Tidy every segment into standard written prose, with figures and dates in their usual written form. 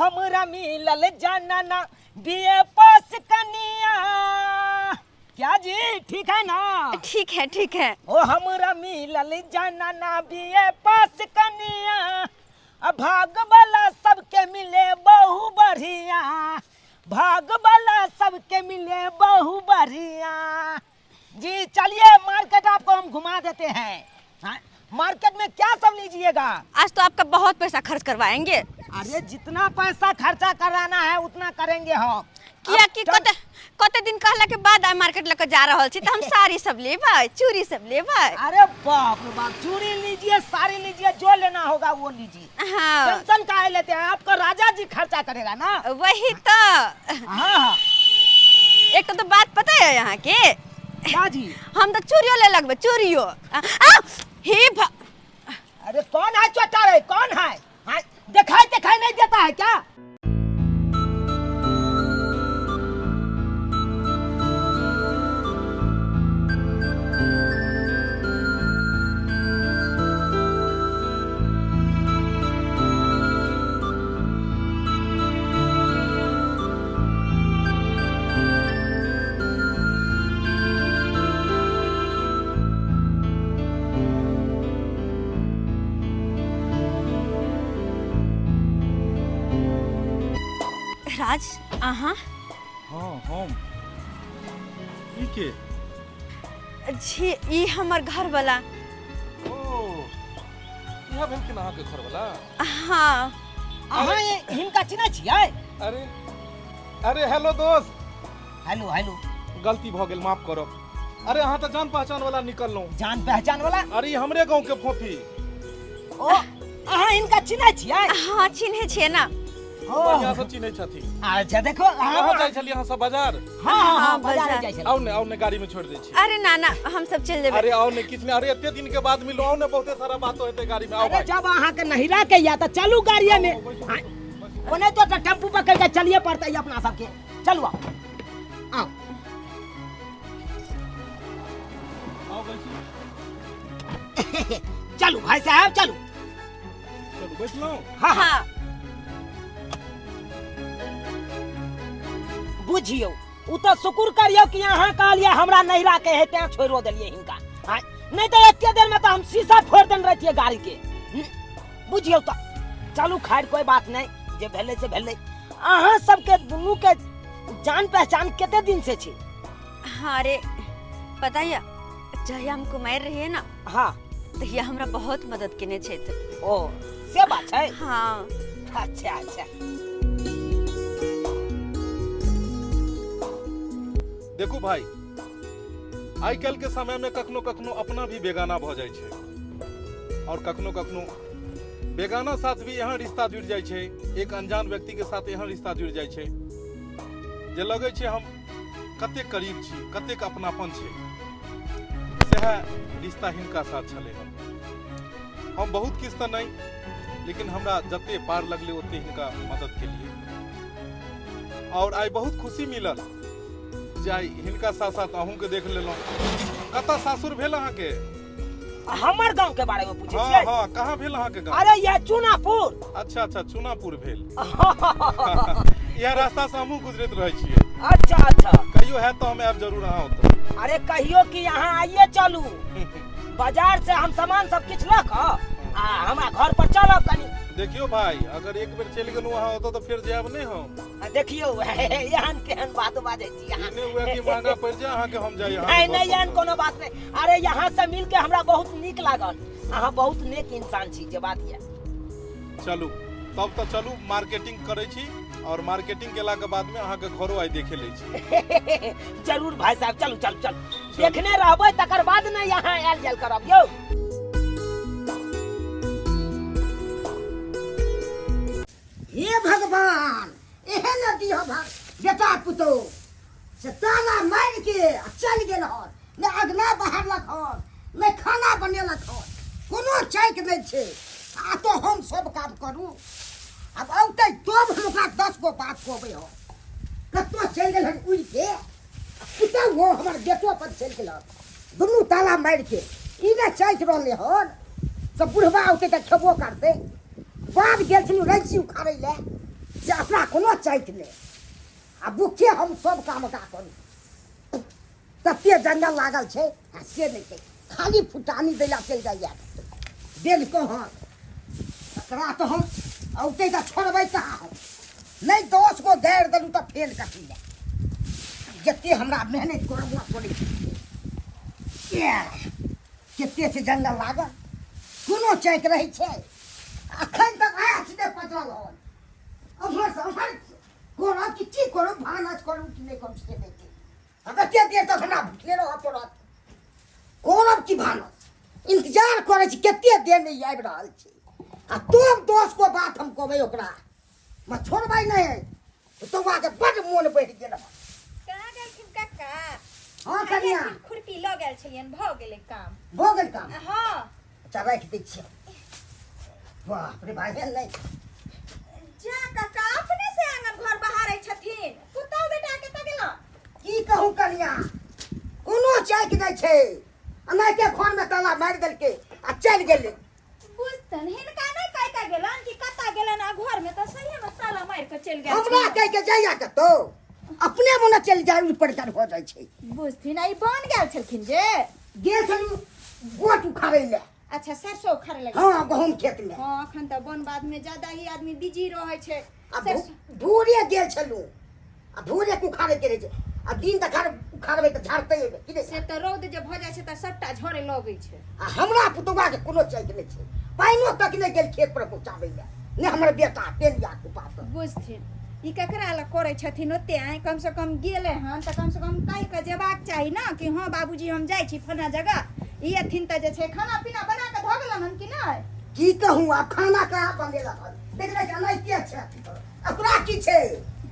हमरा मिलल जनाना बीए पास कनिया। क्या जी, ठीक है ना? ठीक है, ठीक है। ओ हमरा मिलल जनाना बीए पास कनिया, आ भाग वाला सबके मिले बहु बढ़िया, भाग वाला सबके मिले बहु बढ़िया। जी चलिए मार्केट आपको हम घुमा देते हैं। हाँ, मार्केट में क्या सब लीजिएगा? आज तो आपका बहुत पैसा खर्च करवाएंगे। अरे जितना पैसा खर्चा कराना है उतना करेंगे हम। किया कि कते कते दिन कहला के बाद आइ मार्केट लके जा रहल छी, त हम साड़ी सब लेबै, चूड़ी सब लेबै। अरे बाप रे बाप, चूड़ी लीजिए, साड़ी लीजिए, जो लेना होगा वो लीजिए। हाँ। टेंशन काहे लेते हैं, आपका राजा जी खर्चा करेगा ना। वही तो। हाँ हाँ। एक तो बात पता है यहाँ के? क्या जी? हम तो चूड़ियो ले लगबे, चूड़ियो। आ, हे अरे कौन है चोटा रे, कौन है? हाँ, दिखाई दिखाई नहीं देता है क्या? राज, अहाँ? हाँ, हम। ई के? जी, ई हमर घर वाला। ओ, इहा भेलखिन अहाँके घर वाला? हाँ। अहाँ हिनका चिन्है छियै? अरे अरे हेलो दोस्त। Hello hello. गलती भऽ गेल, माफ करब। अरे अहाँ तऽ जान पहचान वाला निकललहुँ। जान पहचान वाला? अरे ई हमरे गाँव के फोफी। ओ, अहाँ हिनका चिन्है छियै? हाँ, चिन्है छियै ना। ओ। बढ़िआँ से चिन्है छथिन। अच्छा देखो, अहाँ कहाँ जाइ छलियै अहाँ सब बाजार? हाँ, हाँ, हाँ, हाँ, बाजार बाजार। जाइ छलियै। आउ ने, आउ ने, गाड़ी में छोड़ि दै छी। अरे ना ना, हम सब चलि जेबै। अरे आउ ने, किछु नहि, अरे एते दिन के बाद मिलू, आउ ने, बहुते सारा बातो हेतै गाड़ी में, आउ अरे भाई। जब अहाँ के नहिरा के या तऽ चलू गाड़िए में। आउ, बैसू, हाँ, बैसू, बैसू। ओने तो टेम्पू पकड़ के चलिए पड़तै अपना सबके। चलू आउ, आउ। आउ, बैसू। चलू भाई साहब, चलू। चलू, बैसलहुँ? हाँ, हाँ। हाँ। बुझियौ, उ तऽ शुक्र करियौ कि अहाँ कहलियै हमरा नहिरा के है, तें छोड़ियो देलियै हिनका। आँय, नहि तऽ एते देर में तऽ हम शीशा फोड़ि देने रहितियै गाड़ी के। बुझियौ तऽ। चलू खैर कोई बात नहीं, जे भेलै से भेलै। अहाँ सबके दुनू के जान पहचान कते दिन से छै? हाँ, अरे पता है, जहिया हम कुमार रहिए ना, हाँ, तहिया हमरा बहुत मदद केने छथि। ओ से बात छै? हाँ। अच्छा अच्छा। देखू भाई, आइ काल्हि के समय में कखनो कखनो अपना भी बेगाना भऽ जाइ छै, और कखनो कखनो बेगाना साथ भी एहन रिश्ता जुड़ि जाइ छै, एक अनजान व्यक्ति के साथ एहन रिश्ता जुड़ि जाइ छै जे लगै छै हम कतेक करीब छी, कतेक अपनापन छै। सएह रिश्ता हिनका साथ छलै। हम बहुत किछु तऽ नहि, लेकिन हमरा जते पार लगलै ओते हिनका मदद केलियै, और आइ बहुत खुशी मिलल जे आइ हिनका साथ साथ अहूँके देख लेलहुँ। कतऽ सासुर भेल अहाँके? हमर गांव के बारे में पूछे हाँ, छियै? हाँ, कहाँ भेल अहाँके गांव? अरे यह चूनापुर। अच्छा अच्छा, चूनापुर भेल। यह रास्ता से हमहूँ गुजरैत रहै छियै। अच्छा अच्छा। कहियो हैत तऽ हम आयब जरूर अहाँ ओतऽ। अरे कहियो कि यहाँ आइए चलू, बाजार से हम सामान सब किछु लऽ कऽ आ हमरा घर पर चलब कनी। देखियो भाई, अगर एक बेर चलि गेलहुँ अहाँ ओतऽ तऽ फेर जायब नहि हम। आ देखियौ, एहन केहन बात बाजै छी अहाँ। ई नहि हुए कि महंगा पड़ि जाय अहाँके, हम जाइ अहाँके नहीं, घर नहीं, पर। एहन कोनो बात नहीं। अरे यहाँ से मिल के हमरा बहुत नीक लागल, अहाँ बहुत नेक इंसान छी, जे बात यऽ। चलू तब तऽ चलू, मार्केटिंग करै छी और मार्केटिंग केला के बाद में अहाँके घरो आइ देखे लै छी। जरूर भाई साहब, चलू चलू चलू, देखने रहबै तकर बाद ने यहाँ आयल जायल करब यौ। हे भगवान, एहन न दिह भाग बेटा पुतोह से ताला मारि के आ चलि गेल हन, ने अगना बहारलक हन, ने खाना बनेलक हन, कोनो चैक नहि छै। आ तो हम सब काम करू, आब औतै तब हम ओकरा 10 गो बात कहबै। हम कतऽ चलि गेल हन उड़ि के आ पुतोह हो हमर बेटो अपन चलि गेल हन, दुनू ताला मारि के। ई ने चैक रहलै हन से बुढ़बा औतै तऽ खेबो करतै। बाध गेल छलहुँ रैची उखाड़ै लए, से अपना कोनो चैत नहि आ बुखे हम सब काम का करू तते जंगल लागल छै आ से नहि छै खाली फुटानी दै ला चलि जाइए देल कहाँ एकरा तऽ हम औतै तऽ छोड़बै कहाँ हम नहि 10 गो गारि देलहुँ तऽ फेर कथी लए जते हमरा मेहनत करबऽ पड़ै छै कते छै जंगल लागल कोनो चैक रहै छै अखन तक आँच नहि पचल हन उम्हर से उम्हर करब कि की करब भानस करू कि नहि करू से नहि आ कते देर तक हमरा भुखले रहऽ पड़त करब की भानस इंतजार करै छी कते देर नहि आबि रहल छै आ तब 10 गो बात हम कहबै ओकरा म छोड़बै नहि तोरा के बड्ड मोन बढ़ि गेल हन। कहाँ गेलखिन कक्का? हँ कनिया। खुरपी लऽ गेल छलियनि, भऽ गेलै काम। भऽ गेल काम? हँ। अच्छा, राखि दै छियै। बाप रे भाई, नहि। जा कक्का, अपने से आंगन घर बहारै छथिन। पुतहु बेटा के तऽ गेलहुँ। की कहूँ कनिया, कोनो चैक नहि छै। एनाहिते घरमे ताला मारि देलकै आ चलि गेलै। बुझतन हिनका नहि कहि कऽ गेलन कि कतऽ गेलन, आ घर में तऽ सही में ताला मारि कऽ चलि गेल। हमरा कहि के जाइया कतौ, अपने मने चलि जाइ, ऊपर तर हो जाइ छै। बुझथिन, आई बन गेल छलखिन जे गेल छलहुँ गोट उखाड़ै लए। अच्छा, सरसों उखाड़े लगे? हँ, गहूँम खेत मे। हँ, अखन तऽ बन बाद में ज्यादा ही आदमी बिजी रहै छै। आ भोरे गेल छलहुँ आ भोरे के उखाड़े के रहै छै आ दिन देखार उखाड़बै तऽ झाड़तै एबै कि नहि? से तऽ रौद जे भऽ जाइ छै तऽ सबटा झड़े लगै छै। आ हमरा पुतौआ के कोनो चैक नहि छै, पानिओ तक नहि गेल खेत पर पहुँचाबै लए, नहि हमर बेटा पेलिया के पास। बुझथिन, ई ककरा लए करै छथिन ओते? आइ कम से कम गेलै हन तऽ कम से कम कहि कऽ जेबाक चाही ने कि हँ बाबूजी, हम जाइ छी फलना जगह। ई अथिन तऽ जे छै खाना पीना बना कऽ धऽ गेलन हन कि नहि? की कहूँ, आब खाना कहाँ बनेलक हन? देख लै एनाहिते छै। ओकरा की छै,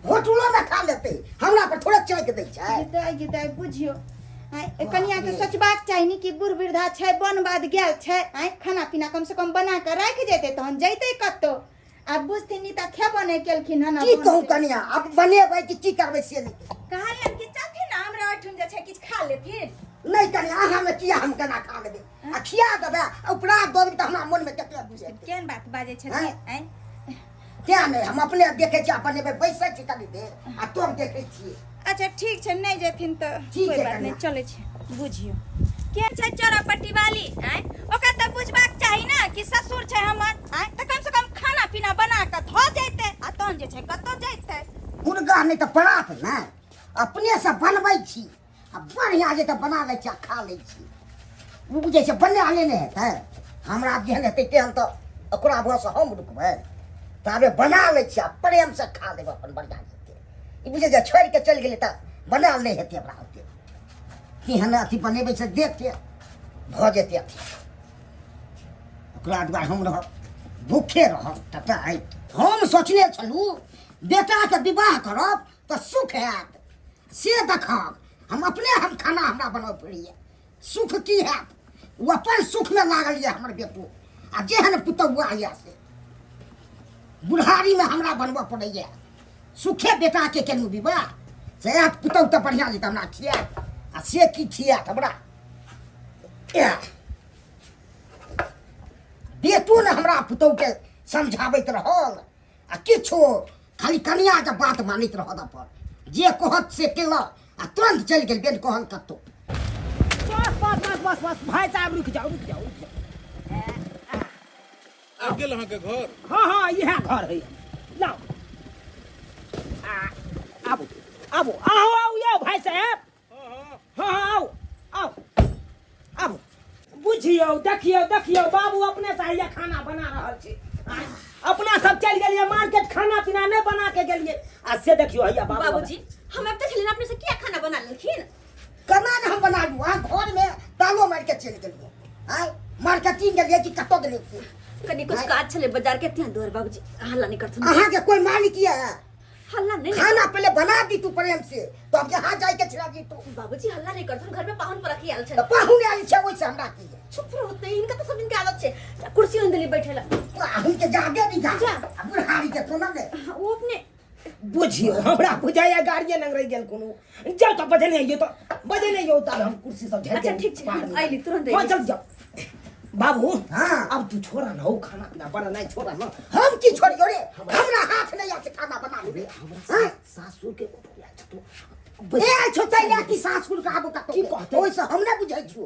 होटलो में खा लेतै, हमरा पर थोड़े चौक दै छै। गिदाइ गिदाइ, बुझियौ आँय, ए कनिया के सोचबाक चाही ने कि बूढ़ वृद्धा छै, बन बाध गेल छै, आँय खाना पीना कम से कम बना कऽ राखि जेतै तहन जैतै कतौ। आब बुझथिन ई तऽ खेबो नहि केलखिन हन। की कहूँ कनिया, आब बनेबै कि की करबै से नहि। कहलियनि कि चलथिन ने हमरा ओहिठाम जे छै किछु खा लेथिन। नहि कनिया, अहाँमे किया हम केना खा लेबै? आ खिया देबै आ उपरा दऽ देबै तऽ हमरा मोनमे कते बुझेतै। केहन बात बाजै छथिन आँय? तें नहि, हम अपने देखै छियै आ बनेबै। बैसै छी कनी देर आ तब देखै छियै। अच्छा, ठीक छै, नहि जेथिन तऽ ठीक कोइ छै, बात नहि। कनिया। चलै छै। बुझियौ के छै चोरापट्टी वाली आँय, ओकरा तऽ बुझबाक चाही ने कि ससुर छै हमर आँय, तऽ कम से कम खाना पीना बना कऽ धऽ जैतै आ तहन जे छै कतऽ जैतै। मुर्गा नहि तऽ परात ने अपनेसँ बनबै छी आ बढ़िआँ जे तऽ बना लै छी आ खा लै छी। ओ बुझै छै बनाले नहि हेतै। हमरा जेहन हेतै तेहन तऽ ओकरा भरोसे हम रुकबै? ताबे बना लै छी आ प्रेमसँ खा लेबै अपन बढ़िआँ जेतै। ई बुझै छै छोड़ि कऽ चलि गेलै तऽ बनायल नहि हेतै हमरा ओते। केहन अथी बनेबै से देखके भऽ जेतै अथी। ओकरा दुआरे हम रहब, भूखे रहब ततऽ। आइ हम सोचने छलहुँ बेटाके विवाह करब तऽ सुख हैत, से देखब हम अपने हम खाना हमरा बनबऽ पड़ैए। सुख की हैत? ओ अपन सुखमे लागल यऽ हमर बेटो आ जेहन पुतहुआ यऽ से बुढ़ारीमे हमरा बनबऽ पड़ैए। सुखे बेटाके केलहुँ विवाह से आयत पुतहु तऽ बढ़िआँ जेतै, हमरा खियात आ से की खियात हमरा? एह, बेटो ने हमरा पुतहुके समझाबैत रहल आ किछु, खाली कनियाके बात मानैत रहत, अपन जे कहत से केलक आ तुरंत चलि गेल बेन कहल कतौ। बस बस बस बस बस, भाई साहब, रुक जाओ, रुक जाओ, रुक जाओ। आबि गेल अहाँके घर? हाँ हाँ, इएह घर है। लाओ, आबू आबू, आओ आओ यौ भाई साहब। हाँ। हाँ हाँ, आओ आओ आबू। बुझियौ, देखियौ देखियौ, बाबू अपने से हैया खाना बना रहल छै। आँय, अपना सब चलि गेलियै मार्केट, खाना पीना नहि बना के गेलियै आ से देखियौ हैया बाबू। बाबूजी, हम अब छलियै अपने से किया खाना बना लेलखिन? केना ने हम बना लू? अहाँ घरमे तालो मारि के चलि गेलियै। आँय, मार्केटिंग गेलियै कि कतऽ गेलियै से? कनि कुछ काज छलै बाजार के, ત્યાં दुआरे। बाबूजी, हल्ला नहीं करथुन। अहाँके कोई मालिक यऽ? हल्ला नहीं। खाना पहले बना दी तू प्रेम से, तो अब यहाँ जाय के छिड़ा दी तू। बाबूजी, हल्ला नहीं करथुन, घर में पाहुन पर रखी आयल तऽ छल। पाहुन आयल छै, ओहिसँ हमरा की यऽ? चुप रहो त, इनका तो सब दिन के आदत छै। कुर्सी ओन देली बैठे ला। अहूँके जागे दी जा। जा। आ बुढ़ारी के कोना ने। वो अपने बुझियौ, हमरा बुझाइया गाड़िए नंग रहि गेल कोनो। जाउ तऽ बजेने अइयौ, तऽ बजेने अइयौ तब हम कुर्सी सब झाड़ि अच्छा, के ठीक छै, बाहर निकालब। अइली, तुरंत हाँ अइली। चल जाओ बाबू। हाँ। अब तू छोड़ा ना, हो खाना पीना बना नहीं, छोड़ा ना। हम की छोड़ियो रे? हमरा हाथ नहीं आसे खाना। अरे हमरा आँय? सासुर के गप आयल छतो। ए छोटे ले कि सासुर के आबो कतौ की कहतै? ओइसँ हम नहि बुझै छियौ।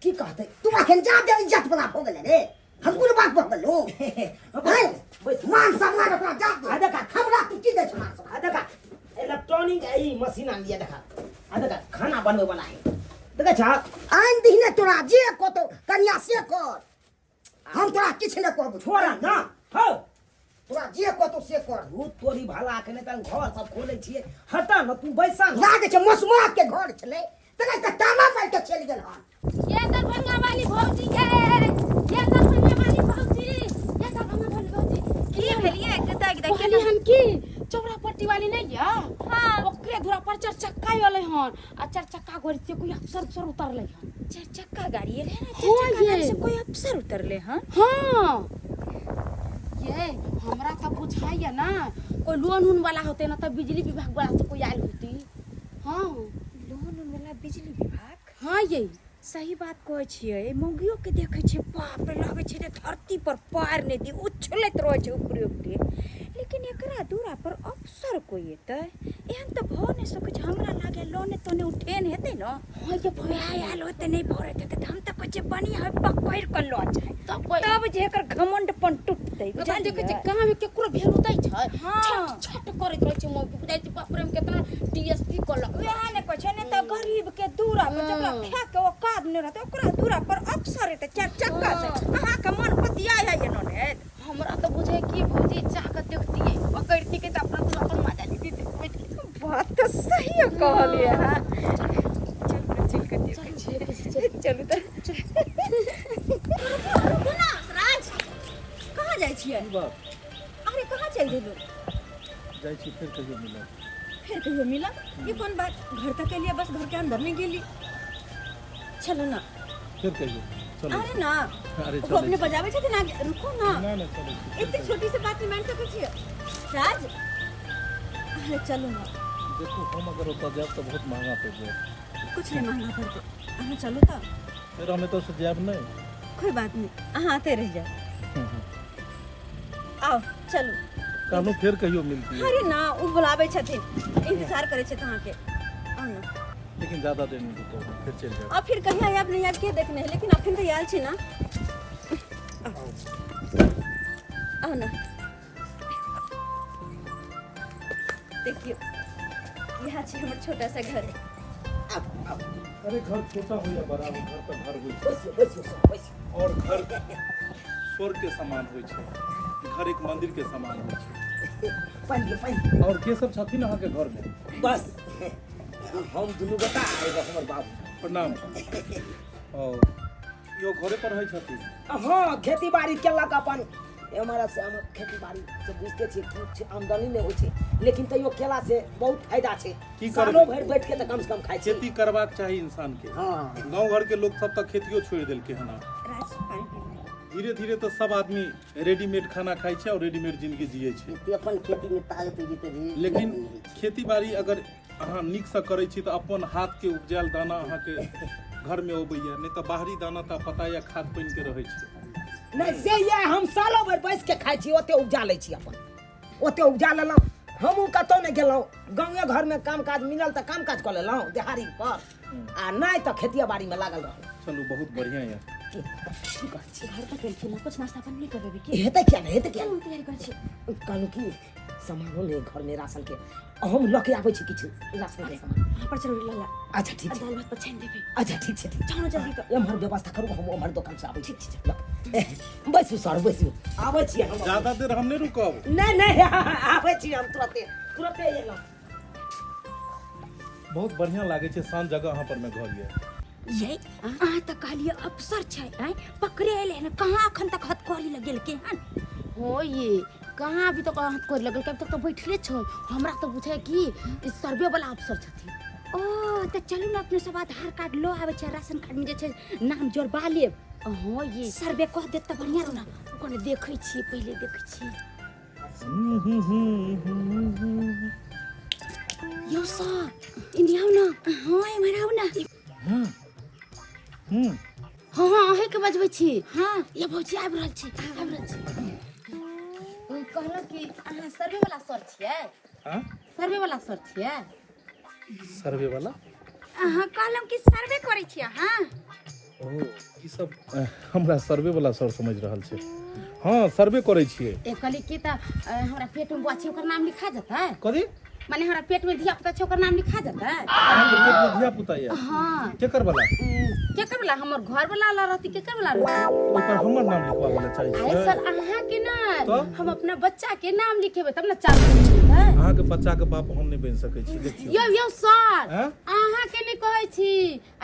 की कहतै? तू अखन जा दे इज्जत वाला भऽ गेलै रे, हम कोन बात भऽ गेलौ? बैस, बैस। मान सम्मान ओकरा जा दे। आ देखा। हमरा तू की दै छ मान सम्मान? आ देखा, इलेक्ट्रॉनिक ई मशीन आन लिया। देखा, आ देखा, खाना बनबै वाला है, देखै छ? आनि दही ने तोरा जे कतौ कनिया से कर, हम तोरा किछु नहि कहबो। छोड़ा ना हौ। तोरा जे कहतौ से कर। भूत तोरी भला के नहि तऽ घर सब खोलै छियै। हटा न तू, बैसा न। लागै छै मसुमा के घर छलै तनै तऽ ताना मारि के चलि गेल हन। ये दरभंगा वाली भौजी के, ये दरभंगा वाली भौजी, ये दरभंगा वाली भौजी। की भेलियै कतऽ एकदम? कहली हन कि चौरा पट्टी वाली नहीं या? हाँ, ओकरे धुरा पर चार चक्का अलै हन आ चार चक्का गाड़ी से कोई अफसर अफसर उतरलै हन। चार चक्का गाड़ी एलै ना? हाँ, चार चक्का गाड़ी ये। से कोई अफसर उतरले हन? हाँ, ये हमरा तऽ बुझाइया ना कोई लोन उन वाला होते ना तऽ बिजली विभाग वाला से कोई आयल होती। हाँ। लोन उन वाला, बिजली विभाग? हाँ ये। सही बात कहै छियै। मौगियो के देखै छियै, बाप रे, लागै छै जे धरती पर पार नहि दी, उछलैत रहै छै ऊपरे ऊपरे। लेकिन एकरा दूरा पर अफसर कोई एतै, एहन तऽ भऽ नहि सकै छै। हमरा लागै लोने तोने उठेन हेतै ने। हाँ ये। वएह आयल होतै, नहि भरैत हेतै तऽ हम तऽ कहै छियै बढ़िआँ होइ पकड़ि कऽ लऽ जाय, तब तब जे एकर घमंडपन टूटतै। देखै छियै बुझलियै? गाँव में केकरो भेलू दै छै? हाँ। छट छट करैत रहै छै मौगी, बुझाइ छै बाप रे हम केतना डीएसपी कहलक। वएह ने कहै छै, नहि तऽ गरीब के दूरा पर जकरा खाय के औकात नहि रहतै ओकरा दूरा पर अफसर एतै चारि चक्का से? अहाँके मन पतिया है ये ननैद? हमरा तऽ बुझै कि भौजी जाके देखतियै, पकड़ती के तऽ अपना दूरा पर मजा लेती बैठ के। बात तऽ सही कहलियै अहाँ। चलू, चलि कऽ देखै छियै, चलू तऽ। रुकू ना राज, कहाँ जाइ छियै? की बात? अरे, कहाँ चलि गेलू? जाइ छी, फेर कहियो मिलब। फेर कहियो मिलब, ई कोन बात? घर तक एलियै, बस घर के अंदर नहीं गेली। चलो ना। फेर कहियो चलै। अरे ना। अरे, ओ चलै अपने छी। बजाबै छथिन आगे, रुकू ना। ना ना, चलै छी। एते छोटी से बात नहीं मान सकै छियै राज? अरे चलू ना। देखू, हम अगर ओतऽ जायब तऽ बहुत महंगा पड़ि जायत। कुछ नहीं महंगा पड़तै, अहाँ चलू तऽ। फेर हम एतऽसँ जायब नहि। कोई बात नहीं, अहाँ आते रह जाओ। आओ, चलू। कहलहुँ फेर कहियो मिलती। अरे ना, ओ बुलाबै छथिन, इंतजार करै छथि अहाँके, आउ ना। लेकिन ज्यादा देर नहि रुकब, फेर चलि जायब। आ फिर कहिया आयब नहीं आयब के देखने है, लेकिन अखन तऽ आयल छी ना। आउ ना, देखियौ यहाँ छै हमर छोटा सा घर। आब आब। अरे, घर छोटा हो या बड़ा हो, घर तऽ घर होइ छै। बैसियो, बैसियो सब, बैसियो। और घर स्वर्ग के समान होइ छै, घर एक मंदिर के समान होइ छै। पानि लिअ, पानि लिअ। और के सब छथिन अहाँके घर में? बस हम दुनू गोटा आ एगो हमर बाबू। प्रणाम। ओ इहो घरे पर रहै छथिन? हाँ, खेती बाड़ी केलक अपन। हमारा से हम खेती बाड़ी से बुझते छियै, किछु आमदनी नहि होइ छै, लेकिन तैयो केला से बहुत फायदा छै। की सालो करबै? भरि बैठ के तऽ कम से कम खाइ छी। खेती करबाक चाही इंसान के। हाँ। गाँव घर के लोग सब तऽ खेतियो छोड़ि देलकै हन आब। राज, पानि पी लिअ। धीरे धीरे तऽ सब आदमी रेडीमेड खाना खाइ छै और रेडीमेड जिंदगी जियै छै। एते अपन खेती में ताकत जेते रे। लेकिन खेती बाड़ी अगर अहाँ नीकसँ करै छी तऽ अपन हाथके उपजायल दाना अहाँके घरमे अबैया, नहि तऽ बाहरी दाना तऽ पता यऽ खाद पानिके रहै छै। नहि से ये, हम सालो भरि बैस के खाइ छी, ओते उपजा लै छी अपन, ओते उपजा लेलहुँ। हमहूँ कतहु नहि गेलहुँ, गाँवे घरमे काम काज मिलल तऽ काम काज कऽ लेलहुँ देहाड़ी पर, आ नहि तऽ खेतिए बाड़ीमे लागल रहलहुँ। चलू, बहुत बढ़िआँ यऽ। की की कहै छी? घर तक एलखिन हँ, कुछ नाश्ता पानी नहि करबेबै की? हेतै किया नहि, हेतै किया चलू, नहि। तैयारी करै छी। कहलहुँ कि सामानो नहि घरमे राशन के, हम लऽ के आबै छी किछु राशन के सामान। अहाँ पर चलू लला। अच्छा, ठीक आ छै। दालि भात पर छानि देबै। अच्छा, ठीक छै, ठीक। जाउ ने जल्दी तऽ। एम्हर व्यवस्था करू, हम ओम्हर दोकान से आबै छी। लऽ, बैसू सर, बैसू, आबै छी हम। ज्यादा देर हम नहि रुकब। नहि नहि, आबै छी हम तुरते, तुरते एलहुँ। बहुत बढ़िआँ लागै छै, शान्त जगह अहाँ पर मे घर यऽ। ये अहाँ तऽ कहलियै अफसर छै, आँय, पकड़े एलै हन, कहाँ अखन तक हथकड़ी लगेलकै हन? हो ये, कहाँ अभी तक हाथ कर लगल? अभी तक तऽ बैठले छै। हमरा तऽ बुझाय कि ई सर्वे वाला अफसर छथिन। ओ तऽ चलू ने, अपने सब आधार कार्ड लऽ आबै छै, राशन कार्ड में जे छै नाम जोड़बा लेब। हाँ ये। सर्वे कह देत तऽ बढ़िआँ रहत। ओकरा देखै छियै, पहिले देखै छियै। यौ सर, इन्ने आउ ने। हाँ, एम्हर आउ ने। हूँ। हाँ हाँ, अहीँके बजबै छी। हाँ। ये भौजी, आबि रहल छी, आबि रहल छी। कहलहुँ कि अहाँ सर्वे वाला सर छियै? हाँ सर्वे वाला सर छियै? सर्वे वाला? अहाँ कहलहुँ कि सर्वे करै छी अहाँ। ओ ई सब हमरा सर्वे वाला सर समझ रहल छै। हाँ सर्वे करै छियै। ए कहली कि तऽ हमरा पेट में बौआ छै ओकर नाम लिखा जेतै? कथी? माने हमरा पेट में धिया पुता छै ओकर नाम लिखा जेतै? अहाँके पेट में धिया पुता यऽ? हाँ। केकर वाला? केकर वाला? हमर घर वाला ला रहती केकर वाला रहती? ओहि पर हमर नाम लिखवाबै लए चाहै अरे छियै? सर अहाँ के ना, तऽ? हम अपना बच्चा के नाम लिखेबै तब ना 4 दिन मिलतै। अहाँके बच्चा के बाप हम नहि बनि सकै छी देखियौ। यौ यौ सर हैं? अहाँ के नहि कहै छी,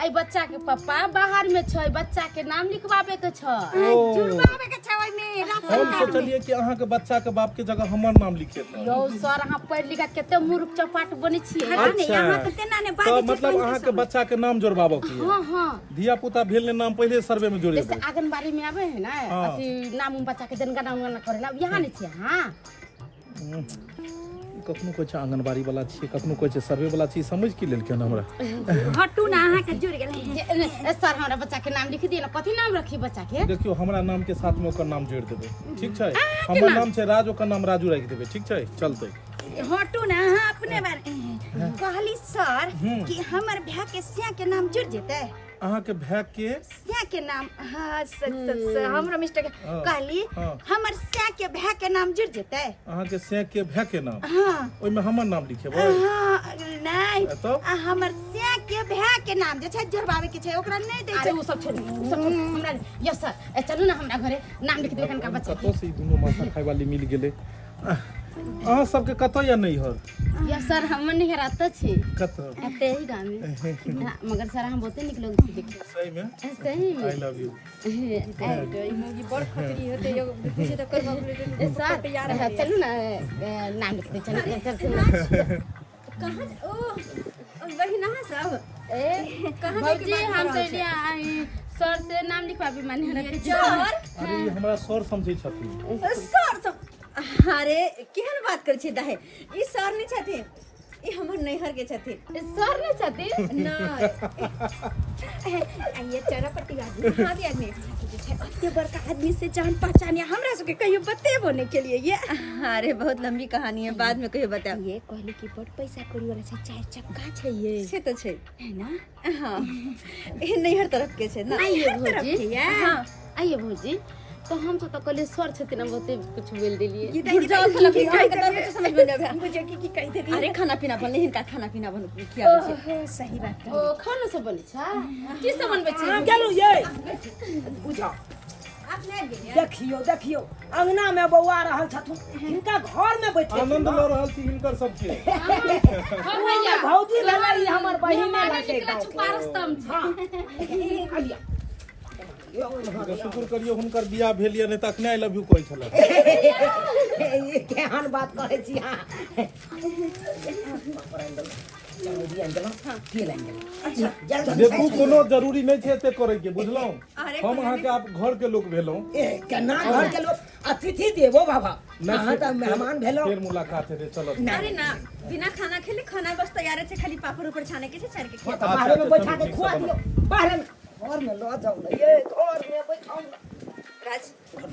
एहि बच्चा के पप्पा बाहर में छै, बच्चा के नाम लिखवाबे के छै। ओ। जुड़वावे के छै ओहिमे राशन हम कार्ड में। सोचलियै कि अहाँके बच्चा के बाप के जगह हमर नाम लिखेतै। यौ सर अहाँ पढ़ि लिख के कते मूर्ख चपाट बनै छियै। हटा ने, अच्छा। अहाँ तऽ तेना ने तऽ बाजै छियै, मतलब कोन के अहाँके समझ। बच्चा के नाम जोड़बाबऽ के यऽ। हाँ हाँ। धिया पुता भेल ने नाम पहिले सर्वे में जोड़ेबै। जैसे आंगनबाड़ी में आवे है ना, हाँ। अथी नाम उम बच्चा के जनगणना उनगणना करे ला, यहाँ नहीं छियै हाँ। कखनो कहै छै आंगनबाड़ी वाला छियै, कखनो कहै छै सर्वे वाला छियै, समझ की लेलकै हन हमरा? हटू ना, अहाँके जुड़ गेलै। सर हमरा बच्चा के नाम लिख दिअ ना, कथी नाम रखी बच्चा के? देखियौ हमरा नाम के साथ में ओकर नाम जोड़ि देबै, ठीक छै? हमर नाम छै राज, ओकर नाम राजू राखि देबै, ठीक छै? चलतै। हटू ना, अहाँ अपने बारे कहली सर कि हमर भाय के सिया के नाम जुड़ जेतै। अहाँके भाय के सिया के नाम? हाँ सच सच सच हमरो मिस्टेक। हाँ, कहली हाँ। हमर सिया के भाय के नाम जुड़ जेतै। अहाँके सिया के भाय के नाम? हाँ। ओहिमे हमर नाम लिखेबै? हाँ, नहि। तब? आ हमर सिया के भाय के नाम जे छै जोड़बावे के छै, ओकरा नहि दै अरे छै। ओ सब छोड़ू, ओ सब छोड़ू, हमरा यस सर, ए, चलू ना हमरा घरे नाम लिख देबै कनका बच्चा के। कतौ से ई दुनू माथा खाय वाली मिल गेलै। अहाँ सबके कतऽ यऽ नैहर? यस सर हमर नैहर एतऽ छै। कतऽ? एते ही गाँव में। हाँ, मगर सर हम बहुते नीक लोग छी देखे। सही में? सही में। I love you. ई बड़ खतरी होते यो पूछे तऽ करबा ए, सर हाँ, चलू ना, ए, नाम लिख दे, चलू चल चल। कहाँ ओ बहिन अहाँ सब ए कहाँ जाइके भौजी बात हम कऽ रहल चलिए आई सर से नाम लिखवाबी माने हमरा के। सर? अरे ई हमरा सर समझै छथिन। सर सब अरे केहन बात करै छियै दाइ, ई सर नहि छथिन, ई हमर नैहर के छथिन। सर नहि छथिन? नहि। आइए चरपति आदमी। हाँ दियादनी। जे छै एते बड़का आदमी से जान पहचान या हमरा सबके कहियो बतेबो नहि केलिए ये। अरे बहुत लंबी कहानी है, बाद में कहियो बतायब। ये कहली कि बड़ पैसा कौड़ी वाला छै, 4 चक्का छै ये। से तऽ छै। है ना? हाँ ए नैहर तरफ के छै ना। आइए नैहर तरफ भौजी। के ये? हाँ आइए भौजी। तो हम तो कहलिए सर छथिन, हम बहुते कुछ बोल देलिए। ये झूठ जाओ साला, की अहाँके कहि तऽ देलियै? कुछ समझ में नहि आबै। बुझियौ की की कहि देलियै। अरे खाना पीना बनलै, हिनका खाना पीना बन खियाबै छै। ओहो सही बात ओ खाना सब बनै छै? की सब बनबै छै? हम गेलहुँ ये बुझाओ। देखियौ देखियौ अंगना में बौआ रहल छथुन, हिनका घर में बैठे आनंद लऽ रहल छी हिनकर सबके। हाँ भैया भौजी भेलै ई हमर बहिने मेहमान लगतै निकला गाँवके। छुपा रस्तम छै। आइया। शुक्र करियौ हुनकर बियाह भेल यऽ, नहि तऽ अखने I love you कहै छलै। ई केहन बात करै छी अहाँ? देखू कोनो जरूरी नहि छै एते करे के, बुझलहुँ? अरे हम अहाँके आब घर के लोक भेलहुँ। ए केना घर के लोक? अतिथि देवो बाबा, नहि, अहाँ तऽ मेहमान भेलहुँ। फेर मुलाकात हेतै, चलब। अरे ना बिना खाना खेले, खाना बस तैयार छै, खाली पापड़ ऊपर छाने के छै, छान के हाँ, खिया। तऽ बाहरे में अच्छा, बैठा के चलू, खुआ ठीक दियौ, बाहरे में घर में लऽ जाउ ने ये, घर में बैठाउ ने। राज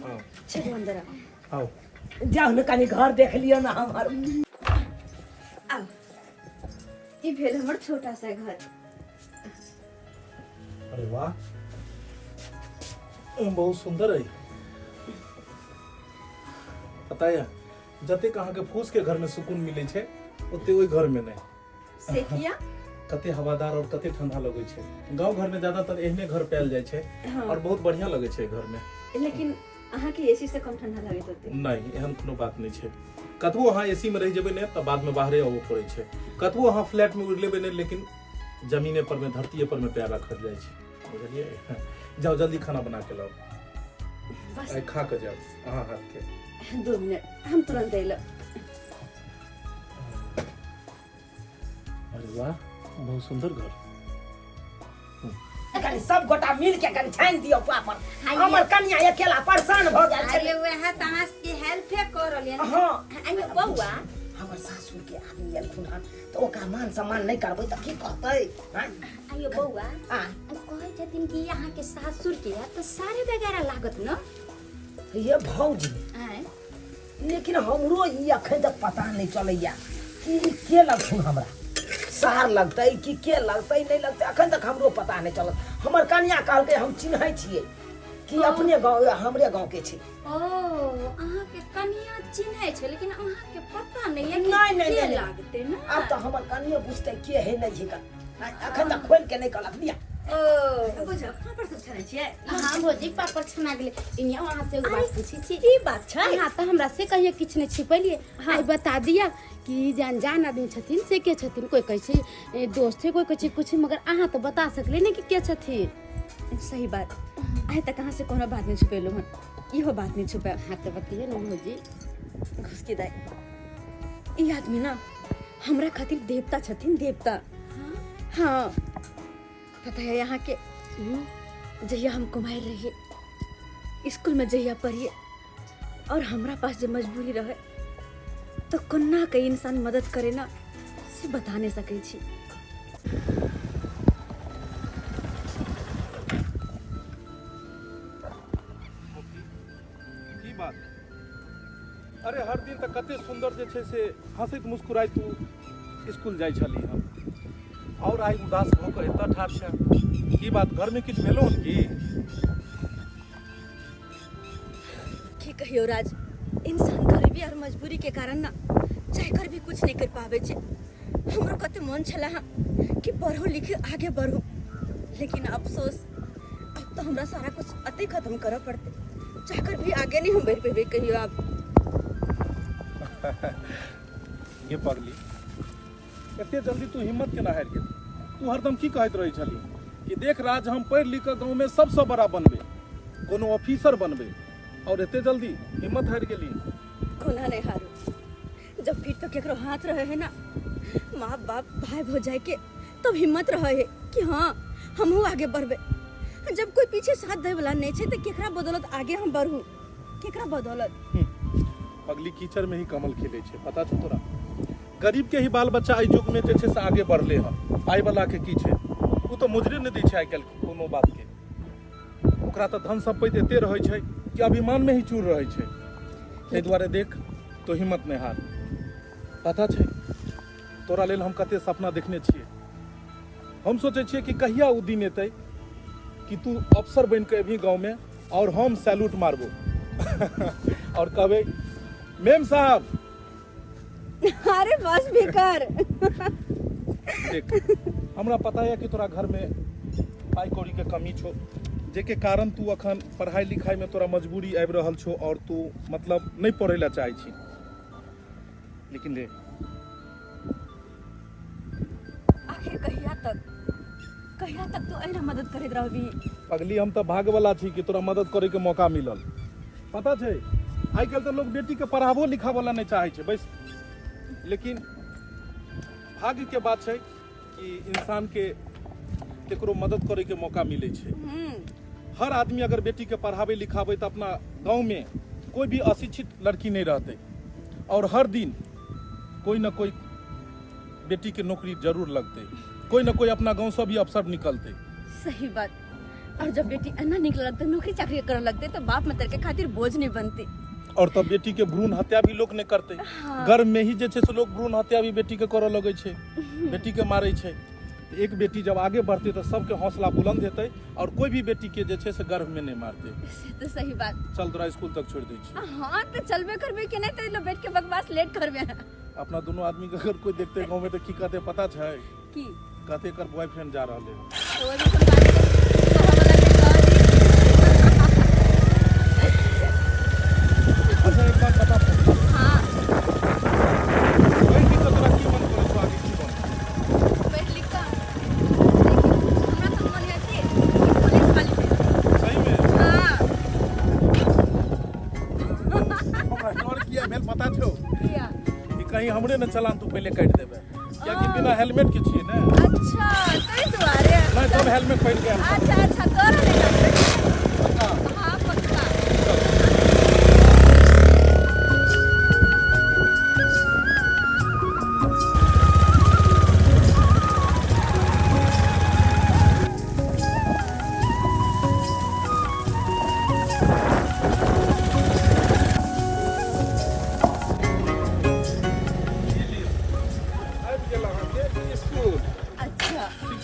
हाँ चलू अंदर आओ। आउ जाउ ने कनि घर देख लियौ ने हमर। आउ, ई भेल हमर छोटा सा घर। अरे वाह, बहुत सुंदर है। पता है जतेक अहाँके फूस के घर में सुकून मिलै छै ओते ओहि घर में नहि। से किया? कते हवादार और कते ठंडा लगै छै। गांव घर में ज्यादातर एहने घर पायल जाइ छै। हाँ। और बहुत बढ़िया लगै छै घर में। लेकिन अहाँके एसी से कम ठंडा लगैत होतै। नहि, एहन कोनो बात नहि छै। कतबो अहाँ एसी में रहि जेबै ने तऽ बाद में बाहरे आबऽ पड़ै छै। कतबो अहाँ फ्लैट में उड़ि लेबै ने, लेकिन जमीने पर में धरतीये पर में पैर राखल जाइ छै, बुझलियै? जाउ जल्दी खाना बना के लाउ। बस आइ खा के जाउ अहाँ हाथ के। 2 मिनट, हम तुरंत अयलहुँ। अरे वाह, बहुत सुंदर घर। कनि सब गोटा मिल के कनि छानि दियौ पापड़, हमर कनिया अकेला परेशान भऽ गेल अरे छलै। वएह तऽ अहाँ सबके हेल्पे कऽ रहलियै। हाँ। आइयो बौआ हमर सासुर के आदमी एलखुन हन तऽ ओकरा मान सम्मान नहि करबै तऽ की कहतै? आँय? आइयो बौआ आँय? कहै छथिन कि अहाँके सासुर के तऽ साड़ी वगैरह लागत न? ये भौजी आँय? लेकिन हमरो ई अखन तक पता नहि चलैया कि कि ई के लगथुन हमरा सार लगतै कि के लगतै नहि लगतै अखन तक हमरो पता नहि चलत हमर कनिया कहलकै हम चिन्है छियै कि अपने गाँव हमरे गाँव के छै ओ अहाँके कनिया चिन्है छै लेकिन अहाँके पता नहि है कि नहि, नहि, के नहि, नहि। लागतै ने आब तऽ हमर कनियो बुझतै के है नहि है अखन तक खोलि के नहि कहलक लिया ओ बुझो पापड़ सब छानै छियै हाँ भौजी पापड़ छना गेलै इन्ने वहाँ से एगो बात पूछी छी की बात छै अहाँ तऽ हमरा से कहियो किछु नहि छिपेलियै आइ बता दिअ कि ई जे अनजान आदमी छथिन से के छथिन कोइ कहै छै ए, दोस्त छै कोइ कहै छै किछु मगर अहाँ तऽ बता सकलियै ने कि के छथिन सही बात आइ तक अहाँ से कोनो बात नहि छुपेलहुँ हन इहो बात नहि छुपायब अहाँ तऽ बतैयै ने भौजी घुसकी दाइ ई आदमी ना हमरा खातिर देवता छथिन देवता हाँ पता है यहाँ के जहिया हम कुमार रहिए स्कूल में जहिया पढ़िए और हमरा पास जे मजबूरी रहे तो कोना के इंसान मदद करे ना से बता नहीं सकै छी। की बात अरे हर दिन तऽ कते सुन्दर जे छै से हँसैत मुस्कुराइत तू स्कूल जाइ छली हँ आओर आइ उदास भऽ कऽ एतऽ ठाढ़ छै की बात घरमे किछु भेलो हन की की कहियो राज इंसान गरीबी और मजबूरी के कारण ना चाह कर भी कुछ नहीं कर पावे छे हमरो कते मन छला हँ कि पढ़ो लिखे आगे बढ़ो लेकिन अफसोस अब तो हमरा सारा कुछ अते खत्म करऽ पड़ते चाहकर भी आगे नहीं हम बढ़ पेबे कहियो आप ये पगली एते जल्दी तू हिम्मत केना हारि गेली तू हरदम की कहैत रहै छली कि देख राज हम पढ़ि लिख कऽ गाँवमे सबसँ बड़ा बनबै कोनो ऑफिसर बनबै और एते जल्दी हिम्मत हारि गेली कोना नहीं हारू जब पीठ पर केकरो हाथ रहे है ना माँ बाप भाई भौजाई के तब हिम्मत रहे है कि हाँ हमहूँ आगे बढ़बे जब कोई पीछे साथ दे वाला नहीं छै तो केकरा बदौलत आगे हम बढ़ू केकरा बदौलत पगली कीचड़ में ही कमल खिले छै पता छौ तोरा गरीब के ही बाल बच्चा एहि युग में जे छै से आगे बढ़ले हन पाइ वाला के की छै ओ तऽ मुजरे नहि दै छै आइ काल्हि कोनो बात के ओकरा तऽ धन सम्पत्ति एते रहै छै कि अभिमान में ही चूर रहै छै ताहि दुआरे देख तो हिम्मत नहि हार पता छै तोरा लेल हम कते सपना देखने छियै हम सोचै छियै कि कहिया ओ दिन एतै कि तू अफसर बनि कऽ अबही गाँवमे आओर हम सैल्यूट मारबो आओर कहबै मेम साहब अरे बस भी कर देख हमरा पता यऽ कि तोरा घरमे पाइ कौड़ीके कमी छौ जेके कारण तू अखन पढ़ाइ लिखाइमे तोरा मजबूरी आबि रहल छौ आओर तू मतलब नहि पढ़ै लए चाहै छी लेकिन रे आखिर कहिया तक कहिया तक तू एहिना मदद करैत रहबी पगली हम तऽ भागवला छी कि तोरा मदद करैके मौका मिलल पता छै आइ काल्हि तऽ लोक बेटीके पढ़ाबो लिखाबो लए नहि चाहै छै बस लेकिन भाग्यके बात छै कि इंसानके केकरो मदद करैके मौका मिलै छै हर आदमी अगर बेटीके पढ़ाबै लिखाबै तऽ अपना गाँवमे कोई भी अशिक्षित लड़की नहि रहतै और हर दिन कोई न कोई बेटी के नौकरी जरूर लगतै कोई न कोई अपना गांव से भी अफसर निकलतै सही बात और जब बेटी एना निकल लगते नौकरी चाकरी करे लगते तो बाप मतर के खातिर बोझ नहीं बनती और तब बेटी के भ्रूण हत्या भी लोग नहीं करते गर्भ में ही जे छै से लोग भ्रूण हत्या भी बेटी के करऽ लगै छै बेटी के मारै छै तऽ एक बेटी जब आगे बढ़तै तऽ सबके हौसला बुलंद हेतै और कोई भी बेटी के जे छै से गर्भ में नहीं मारतै से तो सही बात चल तोरा स्कूल तक छोड़ दै छी हाँ तो चलबे करबे कि नहीं तो बैठ के बकवास लेट करबे अपना दोनों आदमी के अगर कोई देखते गांव में तो की कहते पता छै की कहते एकर बॉयफ्रेंड जा रहल है तो वही सब बात के कहऽ वाला के कह दी। अच्छा एक बात बता हाँ पढ़ि लिख कऽ तोरा की मन करै छौ आगे की बन पढ़ लिख कऽ देखियौ, हमरा तऽ मन है कि पुलिस वाली बनी। सही में हाँ हमरा डर किया भेल पता छौ किया कि कहीं हमरे ने चलान तू पहिले काटि देबे कियाकि बिना हेलमेट के छियै ने अच्छा ताहि दुआरे नहि तब हेलमेट पहिर के आयल अच्छा अच्छा तोरा नहि लगतै पक्का हाँ पक्का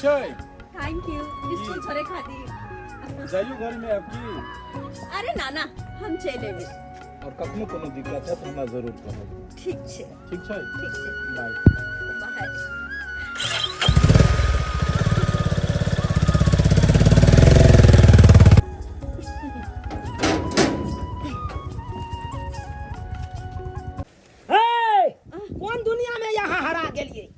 छै। Thank you school छोड़े खातिर। जाइयो घर में आब की? अरे ना ना, हम चलि एबै। और कखनो कोनो दिक्कत है तो हमरा जरूर कहब। ठीक छै। ठीक छै। ठीक छै। बाय। बाय। हे, कोन दुनिया में यहाँ हरा गेलिए?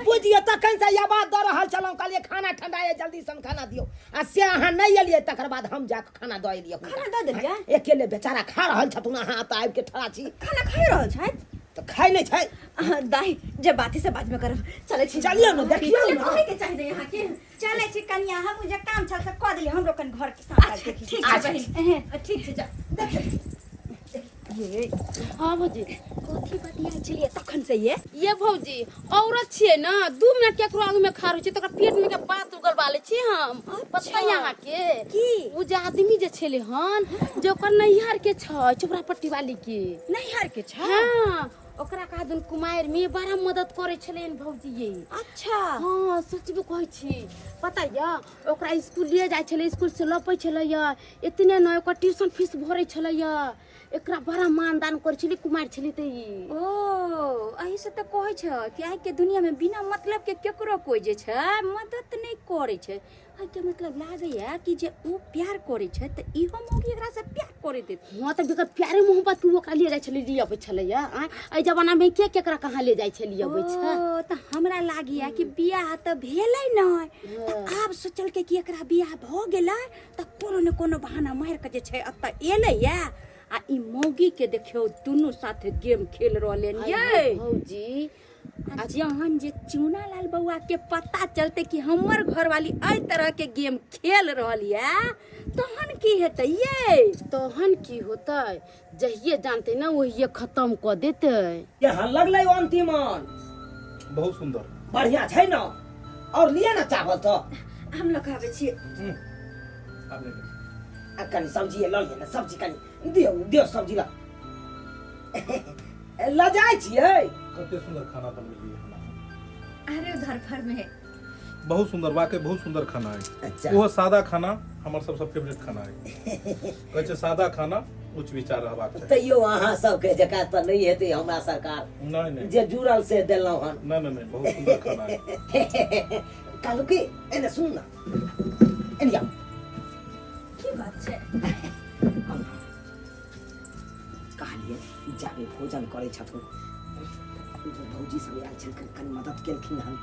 बुझिए तखन से आवाज दऽ रहल छलहुँ, कहलिए खाना ठंडा है, जल्दी सन खाना दियौ, आ से अहाँ नहि एलियै, तकर बाद हम जाके खाना दऽ एलियै हुनका। खाना दऽ देलियै? अकेले बेचारा खा रहल छथुन, अहाँ एतऽ आबि के ठड़ा छी। खाना खाइ रहल छथि? तऽ खाइ नहि छै। अहाँ दाइ, जे बात है से बाद में करब, चलै छी। चलियौ ने, देखियौ ने। कहै के चाही ने अहाँके। चलै छी कनिया, हमहूँ जे काम छल से कऽ देलियै, हमरो कनि घर के काम काज अच्छा देखी। ठीक छै अच्छा। बहिन, ठीक छै, जा देखियौ। ये हाँ भौजी। कथी बतियाइ छलियै तखन से ये? ये भौजी, औरत छियै ने, 2 मिनट केकरो आगू में खाड़ होइ छै तऽ ओकरा पेट में के बात उगलबा लै छी हम। पता है अहाँ के? की? ओ जे आदमी जे छलै हन, जे ओकर नैहर के छै, चोपड़ा पट्टी वाली के। नैहर के छै? हाँ, ओकरा कहा दुन कुमारि में बड़ा मदद करै छलै हन भौजी ये। अच्छा। हाँ, सचबे कहै छी। पता या ओकरा स्कूल लिए जाइ छलै, स्कूल से लपै छलै या, एतने न ओकर ट्यूशन फीस भरै छलै या, एकरा बड़ा मानदान करै छलै, कुमारि छलै तऽ ई। ओ एहि से तऽ कहै छै कि आइ के दुनिया में बिना मतलब के केकरो कोइ जे छै मदद नहि करै छै। एहि के मतलब लागैया कि जे ओ प्यार करै छै तऽ इहो मौगी एकरा से प्यार करैत हेतै। हाँ, तऽ बेगर प्यारे मोहब्बत के ओकरा लिए जाइ छलै, लिए अबै छलै या। आँय, एहि जमाना में के केकरा कहाँ ले जाइ छै, लिए अबै छै। ओ तऽ हमरा लागैया कि बियाह तऽ भेलै नहि, तऽ आब सोचलकै कि एकरा बियाह भऽ गेलै तऽ कोनो ने कोनो बहाना मारि कऽ जे छै एतऽ एलैया, आ ई मौगी के देखियौ दुनू साथे गेम खेल रहलै हन ये। भौजी, आ जहन जे चूनालाल बौआ के पता चलते कि हमर घरवाली एहि तरह के गेम खेल रहल ये, तहन की हेतै ये? तहन की होतै, जहिये जानते ना वहिये खत्म कऽ देतै। यहाँ लगलै अंतिमन। बहुत सुंदर। बढ़िया छै ना? और लिअ ना चावल तो। हम लोग आबै छियै। आब ले ले। आ कनि सब्जी लऽ लिअ ने, सब्जी कनि दियौ, दियौ सब्जी लऽ। लऽ जाइ छियै। कते सुंदर खाना बनबेलियै हम अहाँ। अरे धरफड़ में। बहुत सुंदर, वाकई बहुत सुंदर खाना है। अच्छा। ओहो सादा खाना हमर सबसँ फेवरेट खाना है। कहै छै सादा खाना उच्च विचार रहबाक चाही। तैयो अहाँ सबके जकाँ तऽ नहि हेतै हमरा सरकार। नहि नहि। जे जुड़ल से देलहुँ हन। नहि नहि नहि, बहुत सुंदर खाना है। कहलहुँ कि एने सुन ना, एने आउ। की बात छै? कहलियै जाबे भोजन करै छथुन, जे भौजी सब आयल छलखिन कनि मदद केलखिन हन,